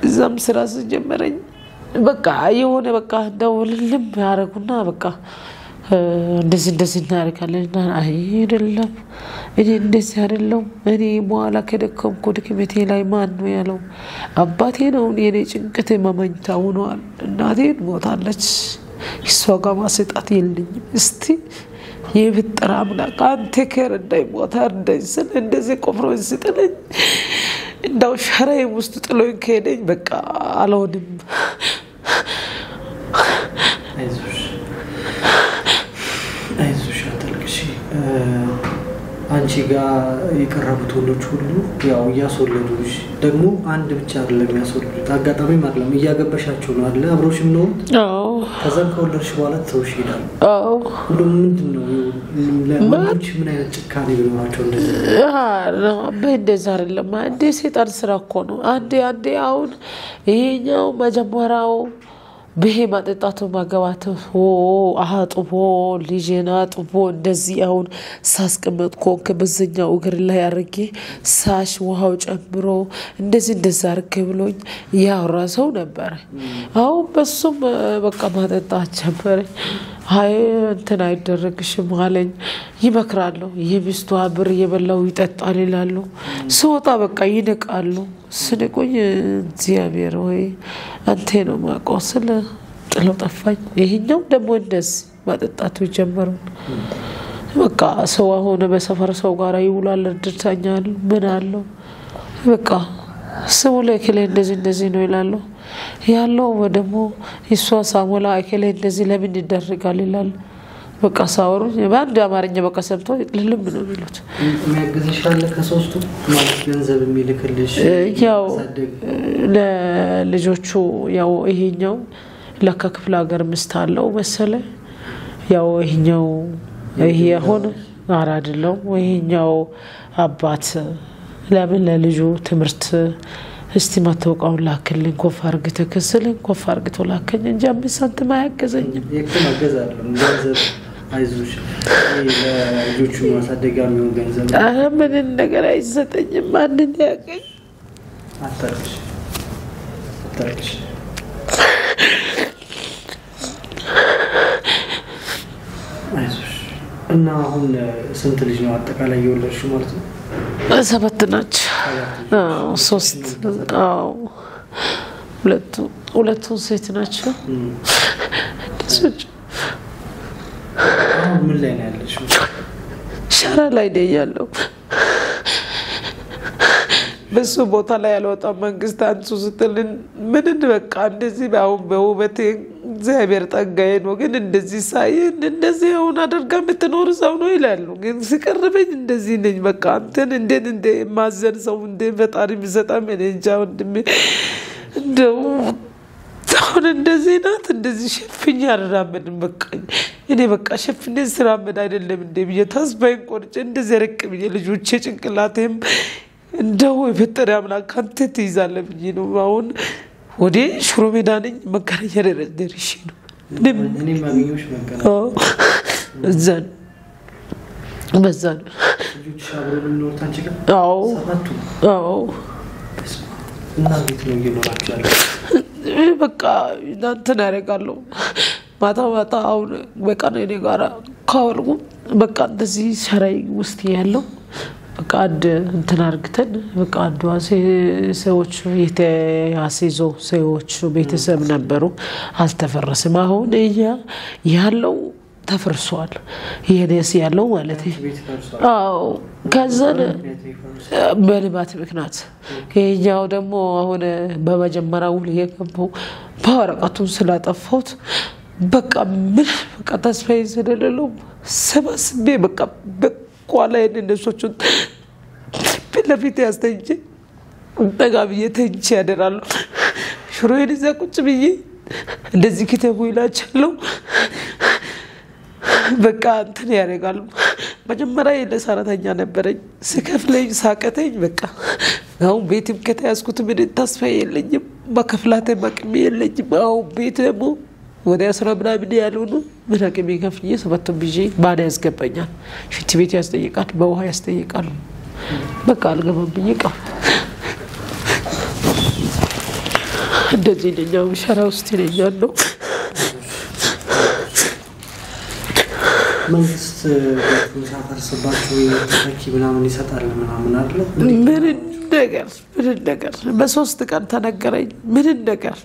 እዛም ስራ ስጀመረኝ በቃ የሆነ በቃ እንደው ልልም ያደርጉና በቃ እንደዚህ እንደዚህ እናደርጋለን። አይ አይደለም እኔ እንደዚህ አይደለም። እኔ በኋላ ከደከምኩ ድክመቴ ላይ ማን ነው ያለው? አባቴ ነው የኔ ጭንቀት መመኝታ ሆኗል። እናቴን ሞታለች። እሷ ጋር ማሰጣት የለኝም። እስቲ የፈጠረ አምላክ አንተ ከረዳኝ ሞታ እርዳኝ ስል እንደዚህ ቆፍሮ ስጥለኝ እንዳው ሸራዬ ውስጥ ጥሎኝ ከሄደኝ በቃ አልሆንም። አይዞሽ አይዞሽ አታልቅሺ። አንቺ ጋር የቀረቡት ወንዶች ሁሉ ያው እያስወለዱሽ ደግሞ አንድ ብቻ አይደለም ያስወለዱት፣ አጋጣሚም አይደለም እያገበሻቸው ነው አለ አብሮሽ የሚኖሩት። አዎ ከዛም ከወለድሽ በኋላ ተውሽ ይሄዳሉ። አዎ። እንደው ምንድን ነው ለወንዶች ምን አይነት ጭካኔ ቢኖራቸው እንደዚህ? እንደዛ አይደለም። አንዴ ሴጣን ስራ እኮ ነው። አንዴ አንዴ አሁን ይሄኛው መጀመሪያው ብሄ ማጠጣቱ ማገባት አጥቦ ልጄን አጥቦ እንደዚህ አሁን ሳስቀመጥ ኮንክ በዚህኛው እግር ላይ አድርጌ ሳሽ ውሃው ጨምሮ እንደዚህ እንደዛ አድርጌ ብሎኝ ያወራ ሰው ነበረ። አሁን በሱም በቃ ማጠጣት ጀመረኝ። አይ እንትን አይደረግሽም አለኝ። ይመክራሉ። የሚስቷ ብር እየበላው ይጠጣል ይላሉ። ስወጣ በቃ ይንቃሉ። ስንቆኝ እግዚአብሔር ወይ አንተ ነው የማውቀው ስለ ጥለው ጠፋኝ። ይሄኛው ደግሞ እንደዚህ ማጠጣቱ ጀመሩ። በቃ ሰው አሁን በሰፈር ሰው ጋር ይውላል፣ እድርተኛል ምን አለው በቃ ስሙ ላይ እከሌ እንደዚህ እንደዚህ ነው ይላሉ። ያለው ደግሞ እሷ ሳሞላ እከሌ እንደዚህ ለምን ይደረጋል ይላል። በቃ ሳወሩ በአንድ አማርኛ በቃ ሰምቶ ልልም ነው የሚሉት። የሚያግዝሽ አለ ከሶስቱ ማለት ገንዘብ የሚልክልሽ? ያው ለልጆቹ ያው ይሄኛው ለካ ክፍለ ሀገር ምስት አለው መሰለ። ያው ይሄኛው ይሄ አሁን ኧረ አይደለም ይሄኛው አባት ለምን ለልጁ ትምህርት እስቲ መታወቂያውን ላክልኝ ኮፍ አርግተህ ክስልኝ ኮፍ አርግቶ ላከኝ እንጂ 5 ሳንቲም አያገዘኝም። ማገዝ አይደለም ገንዘብ፣ አይዞሽ ለልጆቹ ማሳደጊያ የሚሆን ገንዘብ። ኧረ ምንም ነገር አይሰጠኝም። ማንን ያገኝ? አታልቅሽ፣ አታልቅሽ። አይዞሽ። እና አሁን ስንት ልጅ ነው አጠቃላይ የወለድሽው ማለት ነው? 7 ናቸው። አዎ 3፣ አዎ ሁለቱ ሴት ናቸው። አሁን ምን ላይ ነው ያለሽው? ሸራ ላይ ነኝ ያለው። በሱ ቦታ ላይ ያልወጣም መንግስት አንሱ ስትልን ምን በቃ እንደዚህ አሁን በውበቴ እግዚአብሔር ጠጋዬ ነው። ግን እንደዚህ ሳይ እንደዚህ አሁን አደርጋ የምትኖር ሰው ነው ይላሉ። ግን ሲቀርበኝ እንደዚህ ነኝ። በቃ አንተን እንዴት እንደ ማዘን ሰው እንደ ፈጣሪ የሚሰጣም እኔ እንጃ ወንድሜ። እንደው አሁን እንደዚህ ናት እንደዚህ ሸፍኜ አልራመድም። በቃ እኔ በቃ ሸፍኜ ስራመድ አይደለም እንደ ብዬ ተስፋዬን ቆርጬ እንደዚህ ርቅ ብዬ ልጆቼ ጭንቅላቴም እንደው የፈጠረ አምላክ አንተ ትይዛለህ ብዬ ነው። አሁን ወደ ሽሮ ሜዳ ነኝ፣ መገናኛ ደርሼ ነው። እኔም አገኘሁሽ መገናኛ። እዛ ነው በዛ ነው። ልጆችሽ አብረው ነው የሚኖሩት አንቺ ጋር? አዎ 7ቱ? አዎ። እና እንዴት ነው እየኖራችሁ ያለው? በቃ እንትን ያደርጋለሁ ማታ ማታ አሁን በቃ እኔ ጋር ካወልኩ በቃ እንደዚህ ሸራይ ውስጥ ያለው በቃ አንድ እንትን አርግተን በቃ አንዷ ሰዎች የተያስይዞ ሰዎች ቤተሰብ ነበሩ። አልተፈረስም። አሁን እኛ ያለው ተፈርሷል። የኔስ ያለው ማለት አዎ። ከዛን በልማት ምክንያት ይሄኛው ደግሞ አሁን በመጀመሪያው ውል የገባው በወረቀቱን ስላጠፋሁት በቃ ምን በቃ ተስፋዬ ስለሌለው ሰባስቤ በቃ በኋላ እነሶቹን ፊት ለፊት ያስተኝቼ ጠጋ ብዬ ተኝቼ ያደራሉ። ሽሮዬን እዛ ቁጭ ብዬ እንደዚህ ክተቡ ይላቸዋለሁ። በቃ እንትን ያደርጋሉ። መጀመሪያ ለሰራተኛ ነበረኝ ስከፍለኝ ሳቀተኝ። በቃ አሁን ቤትም ከተያዝኩት ምን ተስፋ የለኝም፣ መከፍላት አቅሜ የለኝም። አሁን ቤት ደግሞ ወደ 10 ምናምን ያለው ነው። ምን አቅሜ ከፍዬ 7ቱን ብዬ ባዳ ያስገባኛል። ሽንት ቤት ያስጠይቃል፣ በውሃ ያስጠይቃል። በቃ አልገባም ብዬ ቀር እንደዚህ ነኝ። አሁን ሸራ ውስጥ ነኝ ያለው። መንግስት ቤቱን ሲያፈርስባቸው ተተኪ ምናምን ይሰጣል ምናምን አለ? ምን ነገር ምን ነገር በ3 ቀን ተነገረኝ። ምን ነገር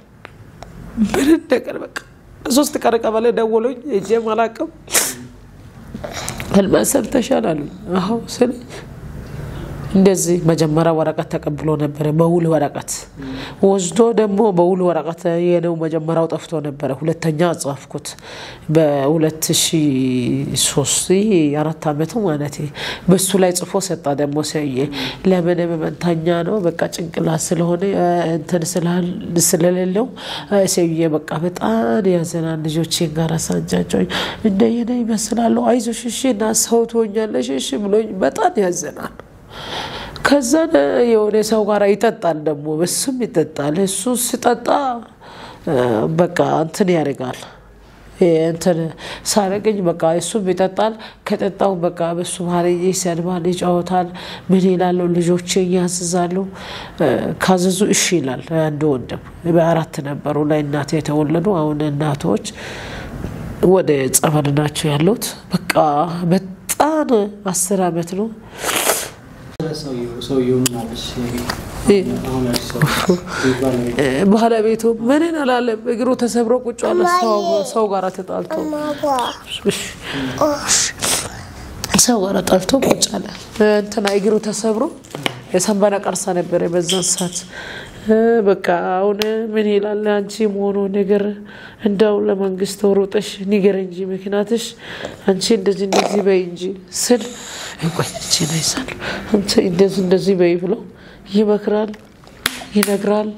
ምን ነገር በቃ 3 ቀን ቀበሌ ደወሉኝ። ሄጄም አላውቅም። ህልም ሰምተሻል አሉኝ። አዎ ስል እንደዚህ መጀመሪያ ወረቀት ተቀብሎ ነበረ፣ በውል ወረቀት ወስዶ ደግሞ በውል ወረቀት የነው መጀመሪያው ጠፍቶ ነበረ። ሁለተኛ ጻፍኩት በ2003 4 ዓመቱ ማለት በሱ ላይ ጽፎ ሰጣ። ደግሞ ሰውዬ ለምን ህመምተኛ ነው በቃ ጭንቅላት ስለሆነ እንትን ስለሌለው ሰውዬ በቃ በጣም ያዘናል። ልጆቼን ጋር ሳንጫጫኝ እንደየነ ይመስላሉ። አይዞሽ እሺ እና ሰው ትሆኛለሽ እሺ ብሎኝ በጣም ያዘናል። ከዛ የሆነ ሰው ጋር ይጠጣል ደግሞ እሱም ይጠጣል። እሱ ሲጠጣ በቃ እንትን ያደርጋል። እንትን ሳረገኝ በቃ እሱም ይጠጣል። ከጠጣው በቃ በሱ መሀል ይሰድባል፣ ይጫወታል። ምን ይላሉ ልጆቼ ያዝዛሉ። ካዘዙ እሺ ይላል። አንድ ወንድም በ4 ነበሩ ላይ እናቴ የተወለዱ አሁን እናቶች ወደ ጸበል ናቸው ያሉት። በቃ በጣም 10 ዓመት ነው። ባለቤቱ ምንን አላለም። እግሩ ተሰብሮ ቁጭ አለ። ሰው ጋር ተጣልቶ ሰው ጋር ጣልቶ ቁጭ አለ። እንትና እግሩ ተሰብሮ የሳምባ ነቀርሳ ነበረ በዛን ሰዓት። በቃ አሁን ምን ይላል አንቺ መሆኑ ነገር እንደው ለመንግስት ሮጠሽ ንገር እንጂ ምክንያትሽ አንቺ እንደዚህ እንደዚህ በይ እንጂ ስል ቆይቼ ነው ይሳል አንቺ እንደዚህ እንደዚህ በይ ብሎ ይመክራል፣ ይነግራል።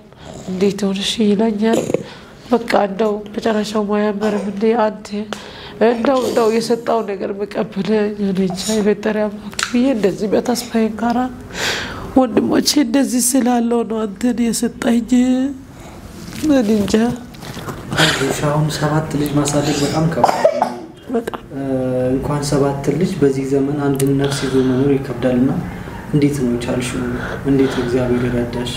እንዴት ሆነሽ ይለኛል። በቃ እንደው መጨረሻው ማያመርም እንዴ አንተ እንደው የሰጣው ነገር መቀበል እኔ እንጃ የፈጠረ አምላክ ብዬ እንደዚህ በተስፋዬ ጋራ ወንድሞቼ እንደዚህ ስላለው ነው አንተን የሰጠኝ። እኔ እንጃ። አሁን 7 ልጅ ማሳደግ በጣም ከባድ በጣም እንኳን 7 ልጅ በዚህ ዘመን አንድን ነፍስ ይዞ መኖር ይከብዳልና እንዴት ነው ቻልሽው? እንዴት እግዚአብሔር ረዳሽ?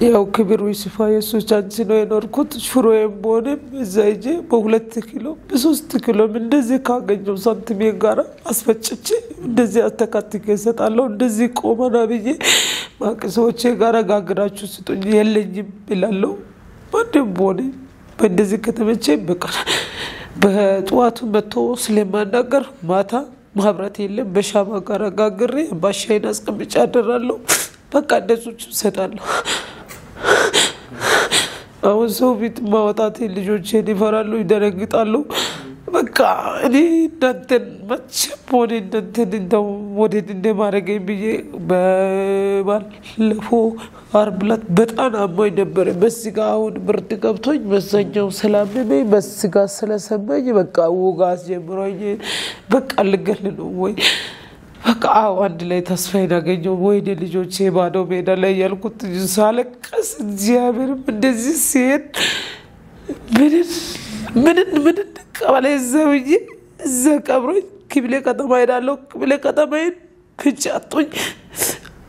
ያው ክብሩ ይስፋ የሱ ቻንስ ነው የኖርኩት። ሽሮዬም ሆነም እዛ ሂጄ በ2 ኪሎ በ3 ኪሎም እንደዚህ ካገኘው ሳንቲሜ ጋር አስፈጭቼ እንደዚህ አስተካክዬ እሰጣለሁ። እንደዚህ ቆመና ብዬ ማቅሰዎቼ ጋር ጋግራችሁ ስጡኝ የለኝም እላለሁ። ማንም ሆነ በእንደዚህ ከተመቼ በቃ በጠዋቱ መጥቶ ስለማናገር ማታ ማብራት የለም በሻማ ጋር ጋግሬ ባሻይን አስቀምጬ አደራለሁ። በቃ እንደሱ እሰጣለሁ። አሁን ሰው ፊት ማውጣት ልጆቼን ይፈራሉ፣ ይደነግጣሉ። በቃ እኔ እናንተን መቼም ሆነ እናንተን እንደው ወዴት እንደማደርገኝ ብዬ በባለፈው ዓርብ ዕለት በጣም አሞኝ ነበረ። በዚህ ጋ አሁን ብርድ ገብቶኝ በዛኛው ስላመመኝ በዚህ ጋ ስለሰማኝ በቃ ውጋት ጀምሮኝ በቃ ልገል ነው ወይ በቃ አዎ አንድ ላይ ተስፋዬን አገኘሁ። ወይኔ ልጆቼ ባዶ ሜዳ ላይ ያልኩት ሳለቅስ እግዚአብሔርም እንደዚህ ሲሄድ ምንን ምንን ቀበሌ እዛ ብዬ እዛ ቀብሮኝ ክብሌ ከተማ ሄዳለሁ። ክብሌ ከተማዬን ፍንጭ አጡኝ።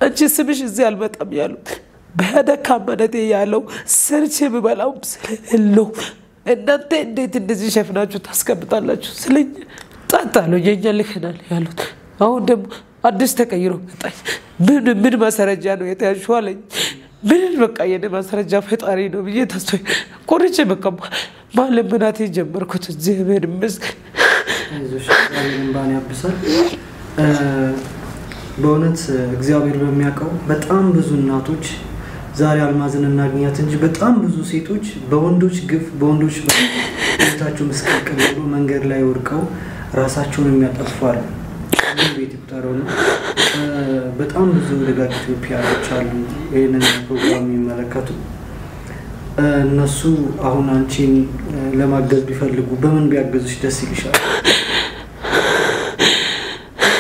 አንቺ ስምሽ እዚህ አልመጣም ያሉት በደካማነቴ ያለው ሰርቼ የምበላው ስለሌለው እናንተ እንዴት እንደዚህ ሸፍናችሁ ታስቀምጣላችሁ ስለኝ ጣጣ ነው የኛ ልከናል ያሉት። አሁን ደግሞ አዲስ ተቀይሮ መጣኝ። ምን ምን ማስረጃ ነው የተያዝሽው አለኝ። ምን በቃ የኔ ማስረጃ ፈጣሪ ነው ብዬ ተስፋ ቆርጬ በቃ ማለመናቴ ጀመርኩት። እግዚአብሔር ይመስገን። አይዞሽ፣ እግዚአብሔር እንባን ያብሳል። በእውነት እግዚአብሔር በሚያውቀው በጣም ብዙ እናቶች ዛሬ አልማዝን እናግኛት እንጂ በጣም ብዙ ሴቶች በወንዶች ግፍ በወንዶች ህይወታቸው ምስቅልቅል ብሎ መንገድ ላይ ወድቀው ራሳቸውን የሚያጠፉ አሉ። ቤት ይቁጠረው ነው። በጣም ብዙ ደጋግ ኢትዮጵያኖች አሉ ይህንን ፕሮግራም የሚመለከቱ። እነሱ አሁን አንቺን ለማገዝ ቢፈልጉ በምን ቢያገዙሽ ደስ ይልሻል?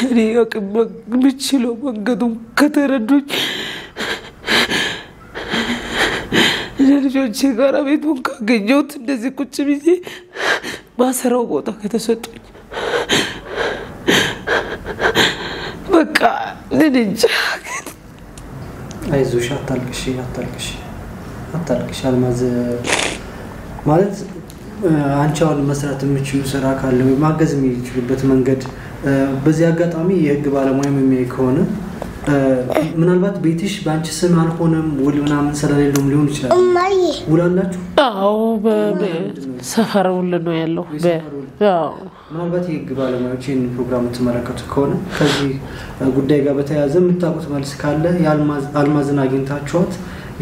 እኔ አቅም የምችለው መንገዱን ከተረዱኝ ለልጆቼ ጋር ቤቱን ካገኘሁት እንደዚህ ቁጭ ብዬ ማሰራው ቦታ ከተሰጡኝ በቃ እኔ እንጃ። አይዞሽ፣ አታልቅሽ፣ አታልቅሽ፣ አታልቅሽ አልማዝ። ማለት አንቺ አሁን መስራት የምችሉ ስራ ካለ ወይ ማገዝ የሚችሉበት መንገድ በዚህ አጋጣሚ የህግ ባለሙያም የሚያይ ከሆነ ምናልባት ቤትሽ በአንቺ ስም አልሆነም ውል ምናምን ስለሌለውም ሊሆን ይችላል። ውል አላችሁ? አዎ፣ በሰፈር ውል ነው ያለው። ምናልባት የህግ ባለሙያዎች ይህን ፕሮግራም የምትመለከቱ ከሆነ ከዚህ ጉዳይ ጋር በተያያዘ የምታውቁት መልስ ካለ አልማዝን አግኝታችኋት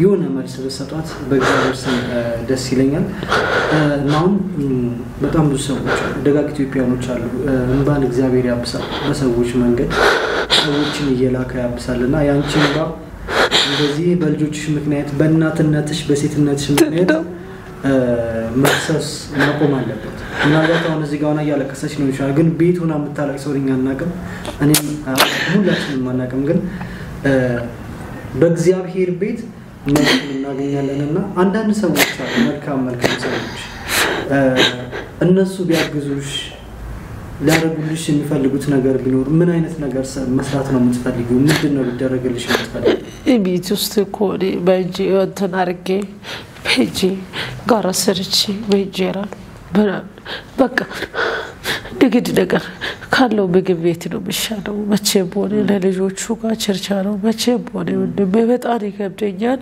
የሆነ መልስ ብትሰጧት በእግዚአብሔር ስም ደስ ይለኛል። እና አሁን በጣም ብዙ ሰዎች አሉ፣ ደጋግ ኢትዮጵያኖች አሉ። እንባን እግዚአብሔር ያብሳል፣ በሰዎች መንገድ ሰዎችን እየላከ ያብሳል። እና የአንቺ እንባ እንደዚህ በልጆችሽ ምክንያት በእናትነትሽ በሴትነትሽ ምክንያት መፍሰስ ማቆም አለበት። ምናልባት አሁን እዚህ ጋር ሆና እያለቀሰች ሊሆን ይችላል፣ ግን ቤት ሆና የምታለቅሰው እኛ አናውቅም፣ እኔም ሁላችንም አናውቅም። ግን በእግዚአብሔር ቤት መልካም እናገኛለን። እና አንዳንድ ሰዎች አሉ፣ መልካም መልካም ሰዎች፣ እነሱ ቢያግዙሽ ሊያደርጉልሽ የሚፈልጉት ነገር ቢኖር ምን አይነት ነገር መስራት ነው የምትፈልጊው? ምንድን ነው ሊደረግልሽ የምትፈልጊው? ቤት ውስጥ እኮ እኔ በእጄ እንትን አድርጌ በእጄ ጋራ ሰርቼ በእንጀራ ምናምን በቃ ንግድ ነገር ካለው ምግብ ቤት ነው የሚሻለው። መቼም ሆነ ለልጆቹ ጋር ችርቻሮ መቼም ሆነ ወንድሜ በጣም ይከብደኛል።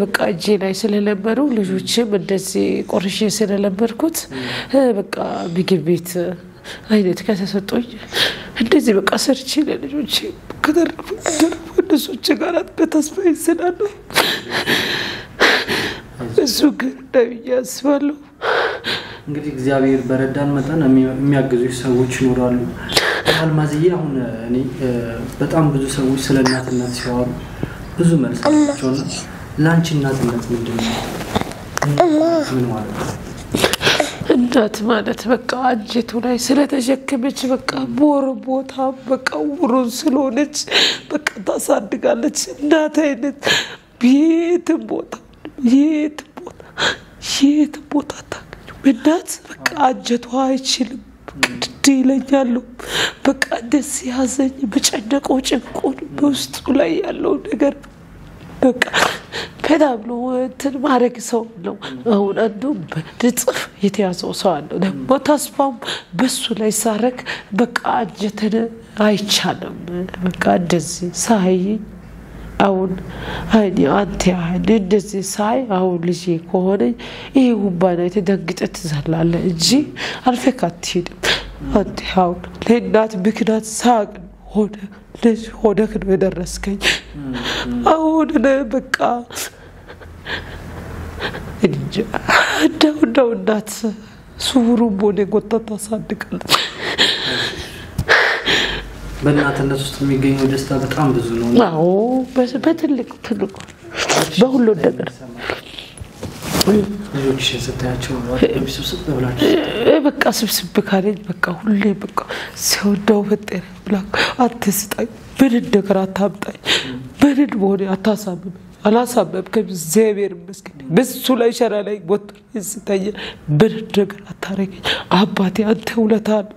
በቃ እጄ ላይ ስለለመዱ ልጆችም እንደዚህ ቆርሼ ስለለመድኩት በቃ ምግብ ቤት አይነት ከተሰጡኝ እንደዚህ በቃ ሰርቼ ለልጆቼ ከተረፉ እነሶች ጋር በተስፋ ይስላሉ። እሱ ግን ብዬ አስባለሁ። እንግዲህ እግዚአብሔር በረዳን መጠን የሚያግዙሽ ሰዎች ይኖራሉ። አልማዝዬ፣ አሁን እኔ በጣም ብዙ ሰዎች ስለ እናትነት ሲያወሩ ብዙ መልስ አላቸውና ለአንቺ እናትነት ምንድን ነው? ምን ማለት ነው? እናት ማለት በቃ አንጀቱ ላይ ስለተሸከመች በቃ ቦር ቦታ በቃ ውሩን ስለሆነች በቃ ታሳድጋለች። እናት አይነት የትም ቦታ የትም ቦታ የትም ቦታ አታገኙም። እናት በቃ አንጀቷ አይችልም። ቅድድ ይለኛሉ። በቃ ደስ ያዘኝ በጨነቀው ጭንቁን በውስጡ ላይ ያለው ነገር በቃ በጣም ነው እንትን ማድረግ ሰው ነው። አሁን አንዱ በንጽፍ የተያዘው ሰው አለው ደግሞ ተስፋም በሱ ላይ ሳረግ በቃ አንጀትን አይቻልም። በቃ እንደዚህ ሳይ አሁን አይኔ አንተ ያህል እንደዚህ ሳይ አሁን ልጄ ከሆነ ይሄ ሁባና የተደንግጠህ ትዘላለህ እንጂ አልፈህ አትሄድም። አንተ አሁን ለእናት ምክንያት ሳቅ ሆነ ልጅ ሆነህ ነው የደረስከኝ። አሁን በቃ እንጃ እንደው እናት ሱሩም ሆነ ጎታ ታሳድጋለች። በእናትነት ውስጥ የሚገኘው ደስታ በጣም ብዙ ነው። አዎ በትልቅ ትልቁ በሁሉ ነገር ልጆችሽን ስታያቸው ስብስብ ብላችሁ በቃ ስብስብ ካለኝ በቃ ሁሌ በቃ ሲወዳው ፈጠረ ብላ አትስጣኝ፣ ምንን ነገር አታምጣኝ፣ ምንን በሆነ አታሳምመኝ። አላሳመምክም፣ እግዚአብሔር ይመስገን። በሱ ላይ ሸራ ላይ ወጥቶ ስተኛ ምንን ነገር አታረገኝ አባቴ፣ አንተ ውለታ ነው።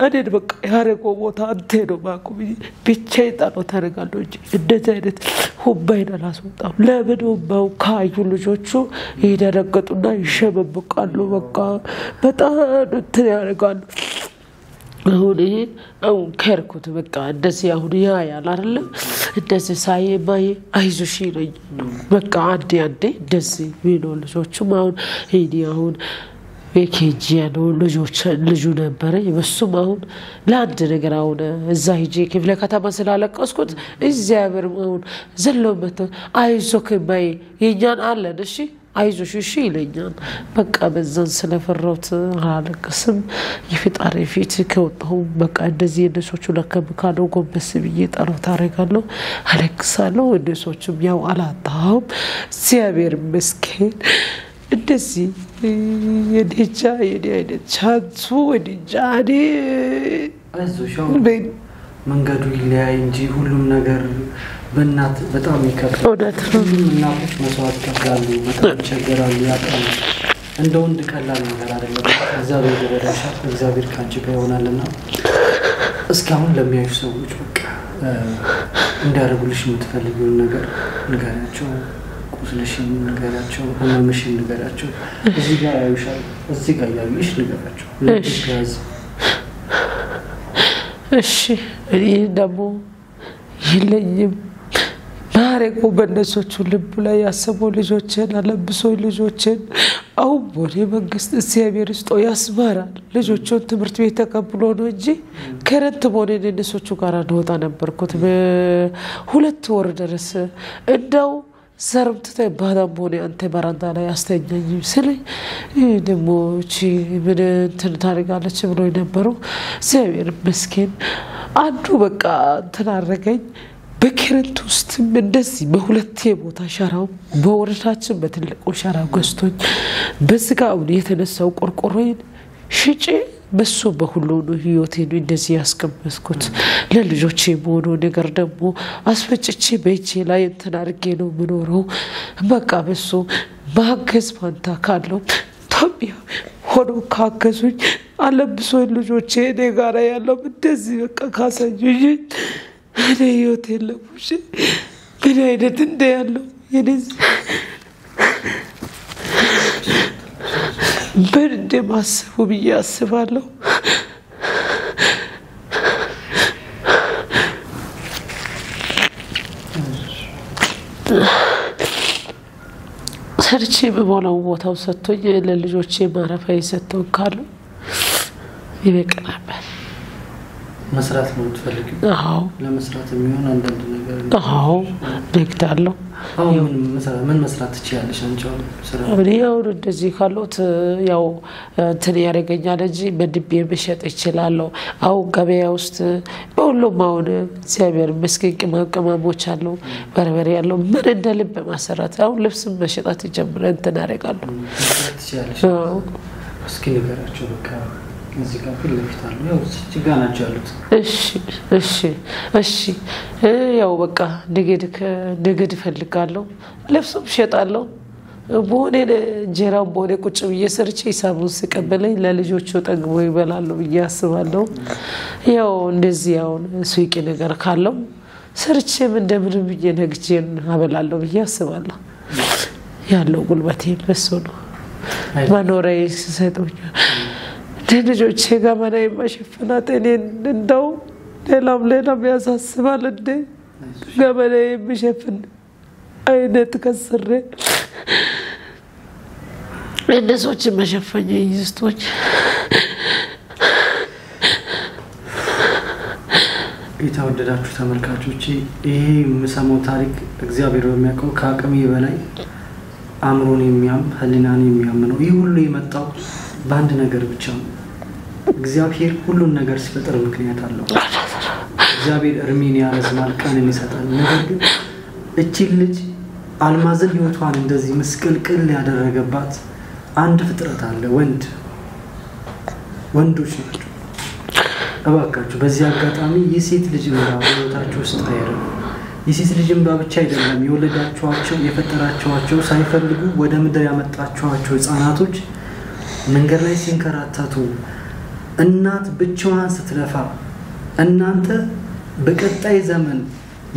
እኔን በቃ ያደረገው ቦታ አንተ ነው ማቆም ብቻዬን ጣለው ታደርጋለሁ እንጂ እንደዚህ አይነት ሁባይን አላስወጣም። ለምን ሁባው ካዩ ልጆቹ ይደረገጡና ይሸመብቃሉ። በቃ በጣም እንትን ያደርጋሉ። አሁን ይሄ አሁን ከርኩት በቃ እንደዚህ አሁን ያያል አይደለ? እንደዚህ ሳይ ማየ አይዞሽ ይለኛል። በቃ አንዴ አንዴ እንደዚህ ሚለው ልጆቹም አሁን ይሄ አሁን የኬጂ ያለው ልጆች ልጁ ነበረ። በሱም አሁን ለአንድ ነገር አሁን እዛ ሂጄ ክፍለ ከተማ ስላለቀስኩት እግዚአብሔር አሁን ዘሎ መቶ አይዞህ ማየ የእኛን አለን እሺ አይዞሽ እሺ ይለኛል። በቃ በዛን ስለፈራሁት አላለቅስም። የፈጣሪ ፊት ከወጣሁ በቃ እንደዚህ እነሶቹ ለከም ካለው ጎንበስ ብዬ ጸሎት አደርጋለሁ፣ አለቅሳለሁ። እነሶቹም ያው አላጣሁም፣ እግዚአብሔር ይመስገን። እንደዚህ የኔ እንጃ የኔ አይነት ቻንሱ እኔ እንጃ እኔ አይዞሽ፣ ያው መንገዱ ይለያይ እንጂ ሁሉም ነገር በእናት በጣም ይከብዳል። እውነት ነው። ሁሉም እናቶች መስዋዕት ይከፍላሉ፣ በጣም ይቸገራሉ፣ ያጣሉ። እንደ ወንድ ቀላል ነገር አይደለም። እግዚአብሔር ይረዳሻል፣ እግዚአብሔር ከአንቺ ጋር ይሆናልና እስካሁን ለሚያዩ ሰዎች በቃ እንዲያደርጉልሽ የምትፈልጊውን ነገር ንገሪያቸው። ቁስልሽን ንገሪያቸው፣ ህመምሽን ንገሪያቸው። እዚህ ጋር ያዩሻል፣ እዚህ ጋር ያዩሽ ንገሪያቸው። ልብሽ ያዝ። እሺ እኔ ደግሞ የለኝም ማረገው በእነሶቹ ልቡ ላይ ያሰበው ልጆችን አለብሶ ልጆችን አሁን ቦሌ መንግስት እግዚአብሔር ስጦ ያስማራል። ልጆቹን ትምህርት ቤት ተቀብሎ ነው እንጂ ከረንት በሆነ እነሶቹ ጋር እንወጣ ነበርኩት በ2 ወር ድረስ እንደው ዘርም ትተህ ባዳም ሆነ አንተ በራንዳ ላይ አስተኛኝ ስለኝ ደግሞ እቺ ምን እንትን ታደርጋለች ብሎ የነበረው እግዚአብሔር ይመስገን አንዱ በቃ እንትን አደረገኝ። በክረምት ውስጥ እንደዚህ በሁለቴ ቦታ ሸራው በወረዳችን በትልቁ ሸራ ገዝቶኝ በስጋው የተነሳው ቆርቆሮዬን ሽጬ በሱ በሁሉ ነው ህይወቴን እንደዚህ ያስቀመስኩት። ለልጆቼ የምሆነው ነገር ደግሞ አስፈጭቼ በእጄ ላይ እንትን አድርጌ ነው የምኖረው። በቃ በሱ ማገዝ ፋንታ ካለው ኢትዮጵያ ሆኖ ካገዙኝ አለብሶኝ ልጆቼ እኔ ጋራ ያለው እንደዚህ በቃ ካሳዩኝ እኔ ህይወት የለም። ምን አይነት እንደ ያለው የኔ ምን እንደማስቡ ብዬ አስባለሁ። ሰርቼ የምሞላው ቦታው ሰጥቶኝ ለልጆቼ ማረፊያ የሰጠው ካሉ ይበቃ ነበር። መስራት ነው የምትፈልጊው? አዎ። ለመስራት የሚሆን አንዳንድ ነገር? አዎ፣ ንግድ አለው። አሁን ምን መስራት ትችያለሽ አንቺ አሁን ስራ? እኔ አሁን እንደዚህ ካሉት ያው እንትን ያደርገኛል እንጂ መድቤ መሸጥ እችላለሁ። አሁን ገበያ ውስጥ በሁሉም አሁን እግዚአብሔር ይመስገን ቅመም ቅመሞች አሉ፣ በርበሬ ያለው ምን እንደ ልብ ማሰራት አሁን ልብስም መሸጣት ይጀምረ እንትን አደርጋለሁ። መስራት ትችያለሽ? አዎ። እስኪ ንገራቸው በቃ እዚህ ጋር ፊት ለፊት አሉ። ያው እዚህ ጋር ናቸው ያሉት። እሺ እሺ እሺ ያው በቃ ንግድ እፈልጋለሁ። ልብሱም እሸጣለሁ። በሆነ እንጀራም በሆነ ቁጭ ብዬ ሰርቼ ሂሳቡን ስቀበለኝ ለልጆቹ ጠግቦ ይበላሉ ብዬ አስባለሁ። ያው እንደዚህ አሁን ሱቂ ነገር ካለው ሰርቼም እንደምንም ብዬ ነግጄን አበላለሁ ብዬ አስባለሁ። ያለው ጉልበቴ በሱ ነው። መኖሪያ ሲሰጡኛል ለልጆቼ ገመና የማሸፍናት እኔን እንደው ሌላም ሌላም ያሳስባል። እንዴ ገመና የሚሸፍን አይነት ከስሬ እነሶችን መሸፈኛ ይስቶች። የተወደዳችሁ ተመልካቾቼ ይሄ የምሰማው ታሪክ እግዚአብሔር በሚያውቀው ከአቅሜ በላይ አእምሮን የሚያም ሕሊናን የሚያም ነው። ይህ ሁሉ የመጣው በአንድ ነገር ብቻ ነው። እግዚአብሔር ሁሉን ነገር ሲፈጥር ምክንያት አለው። እግዚአብሔር እድሜን ያረዝማል፣ ቀንን ይሰጣል። ነገር ግን እቺን ልጅ አልማዝን ህይወቷን እንደዚህ ምስቅልቅል ያደረገባት አንድ ፍጥረት አለ፣ ወንድ ወንዶች ናቸው። እባካችሁ በዚህ አጋጣሚ የሴት ልጅ እንባ በህይወታችሁ ውስጥ አይረም። የሴት ልጅ እንባ ብቻ አይደለም፣ የወለዳችኋቸው የፈጠራችኋቸው ሳይፈልጉ ወደ ምድር ያመጣችኋቸው ህፃናቶች መንገድ ላይ ሲንከራተቱ፣ እናት ብቻዋን ስትለፋ፣ እናንተ በቀጣይ ዘመን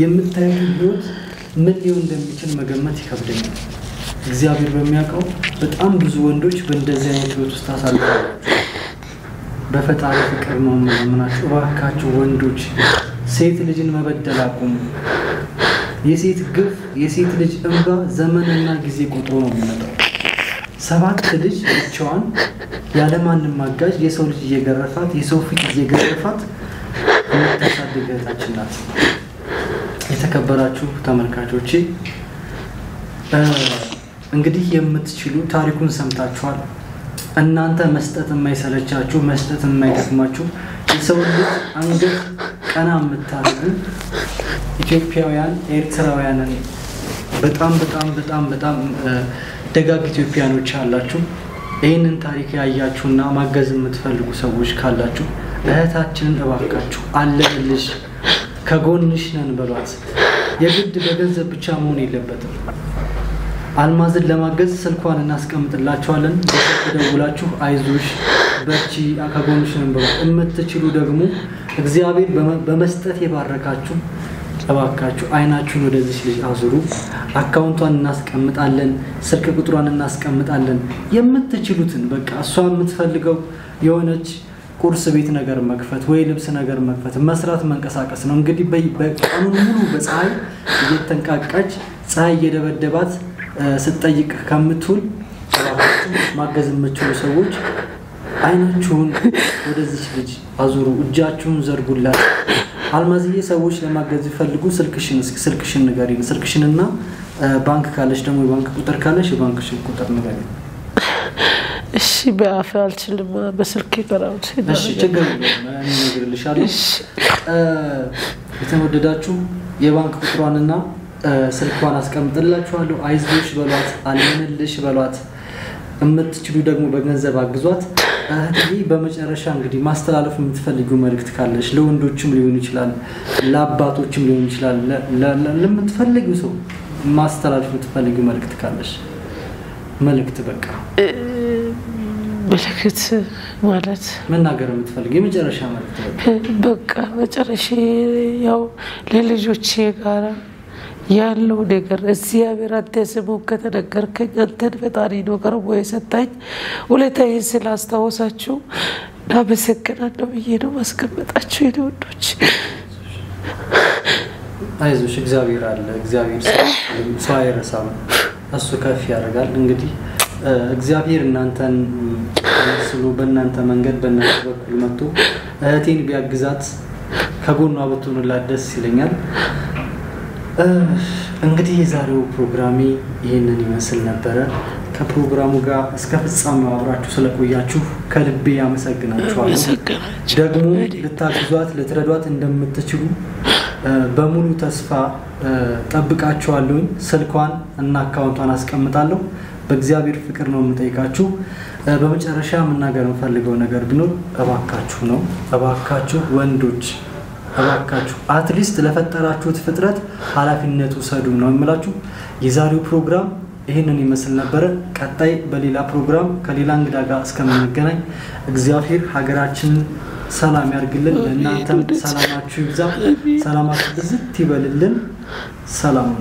የምታዩት ህይወት ምን ሊሆን እንደሚችል መገመት ይከብደኛል። እግዚአብሔር በሚያውቀው በጣም ብዙ ወንዶች በእንደዚህ አይነት ህይወት ውስጥ አሳልፈዋል። በፈጣሪ ፍቅር ነው የምለምናችሁ፣ እባካችሁ ወንዶች ሴት ልጅን መበደል አቁሙ። የሴት ግፍ፣ የሴት ልጅ እንባ ዘመንና ጊዜ ቆጥሮ ነው የሚመጣው። 7 ልጅ ብቻዋን ያለማንም አጋዥ የሰው ልጅ እየገረፋት የሰው ፊት እየገረፋት የምታሳድግ እህታችን ናት። የተከበራችሁ ተመልካቾቼ እንግዲህ የምትችሉ ታሪኩን ሰምታችኋል። እናንተ መስጠት የማይሰለቻችሁ መስጠት የማይደክማችሁ የሰው ልጅ አንገት ቀና የምታደርጉ ኢትዮጵያውያን ኤርትራውያንን በጣም በጣም በጣም በጣም ደጋግ ኢትዮጵያኖች አላችሁ። ይህንን ታሪክ ያያችሁና ማገዝ የምትፈልጉ ሰዎች ካላችሁ እህታችንን እባካችሁ አለንልሽ፣ ከጎንሽ ነን በሏት። የግድ በገንዘብ ብቻ መሆን የለበትም። አልማዝን ለማገዝ ስልኳን እናስቀምጥላችኋለን። በስልክ ደውላችሁ አይዞሽ በርቺ ከጎንሽ ነን በሏት። የምትችሉ ደግሞ እግዚአብሔር በመስጠት የባረካችሁ እባካችሁ አይናችሁን ወደዚች ልጅ አዙሩ። አካውንቷን እናስቀምጣለን፣ ስልክ ቁጥሯን እናስቀምጣለን። የምትችሉትን በቃ እሷ የምትፈልገው የሆነች ቁርስ ቤት ነገር መክፈት ወይ ልብስ ነገር መክፈት መስራት መንቀሳቀስ ነው። እንግዲህ በቀኑን ሙሉ በፀሐይ እየተንቃቃች ፀሐይ እየደበደባት ስትጠይቅ ከምትውል እባካችሁ ማገዝ የምትችሉ ሰዎች አይናችሁን ወደዚች ልጅ አዙሩ፣ እጃችሁን ዘርጉላት። አልማዝዬ ሰዎች ለማገዝ ይፈልጉ ስልክሽን ንገሪን። ስልክሽንና ባንክ ካለሽ ደግሞ የባንክ ቁጥር ካለሽ የባንክሽን ቁጥር ንገሪን። እሺ በአፍ አልችልም፣ በስልክ ይቀራል። እሺ ችግር የለውም እኔ እነግርልሻለሁ። የተወደዳችሁ የባንክ ቁጥሯንና ስልኳን አስቀምጥላችኋለሁ። አይዞሽ በሏት፣ አለንልሽ በሏት። የምትችሉ ደግሞ በገንዘብ አግዟት። እህትዬ በመጨረሻ እንግዲህ ማስተላለፍ የምትፈልጊው መልእክት ካለሽ ለወንዶችም ሊሆን ይችላል፣ ለአባቶችም ሊሆን ይችላል፣ ለምትፈልጊው ሰው ማስተላለፍ የምትፈልጊው መልእክት ካለሽ መልእክት በቃ መልእክት ማለት መናገር የምትፈልጊው የመጨረሻ መልእክት በቃ መጨረሻ ያው ለልጆቼ ጋራ ያለው ነገር እግዚአብሔር አንተ ስሙን ከተነገርከኝ አንተን ፈጣሪ ነው ቀርቦ የሰጠኝ። ውለታዬን ስላስታወሳችሁ እናመሰግናለሁ ብዬ ነው ማስቀመጣችሁ የኔ ወንዶች። አይዞሽ፣ እግዚአብሔር አለ። እግዚአብሔር ሰው አይረሳም፣ እሱ ከፍ ያደርጋል። እንግዲህ እግዚአብሔር እናንተን መስሎ በእናንተ መንገድ በእናንተ በኩል መጥቶ እህቴን ቢያግዛት ከጎኗ ብትሆንላት ደስ ይለኛል። እንግዲህ የዛሬው ፕሮግራሜ ይህንን ይመስል ነበረ። ከፕሮግራሙ ጋር እስከ ፍጻሜው አብራችሁ ስለቆያችሁ ከልቤ አመሰግናችኋለሁ። ደግሞ ልታግዟት ልትረዷት እንደምትችሉ በሙሉ ተስፋ ጠብቃችኋለሁኝ። ስልኳን እና አካውንቷን አስቀምጣለሁ። በእግዚአብሔር ፍቅር ነው የምጠይቃችሁ። በመጨረሻ መናገር የምፈልገው ነገር ቢኖር እባካችሁ ነው፣ እባካችሁ ወንዶች፣ እባካችሁ at least ለፈጠራችሁት ፍጥረት ኃላፊነት ውሰዱ ነው የምላችሁ። የዛሬው ፕሮግራም ይህንን ይመስል ነበረ። ቀጣይ በሌላ ፕሮግራም ከሌላ እንግዳ ጋር እስከምንገናኝ እግዚአብሔር ሀገራችንን ሰላም ያርግልን። ለእናንተም ሰላማችሁ ይብዛ፣ ሰላማችሁ ብዝት ይበልልን። ሰላም።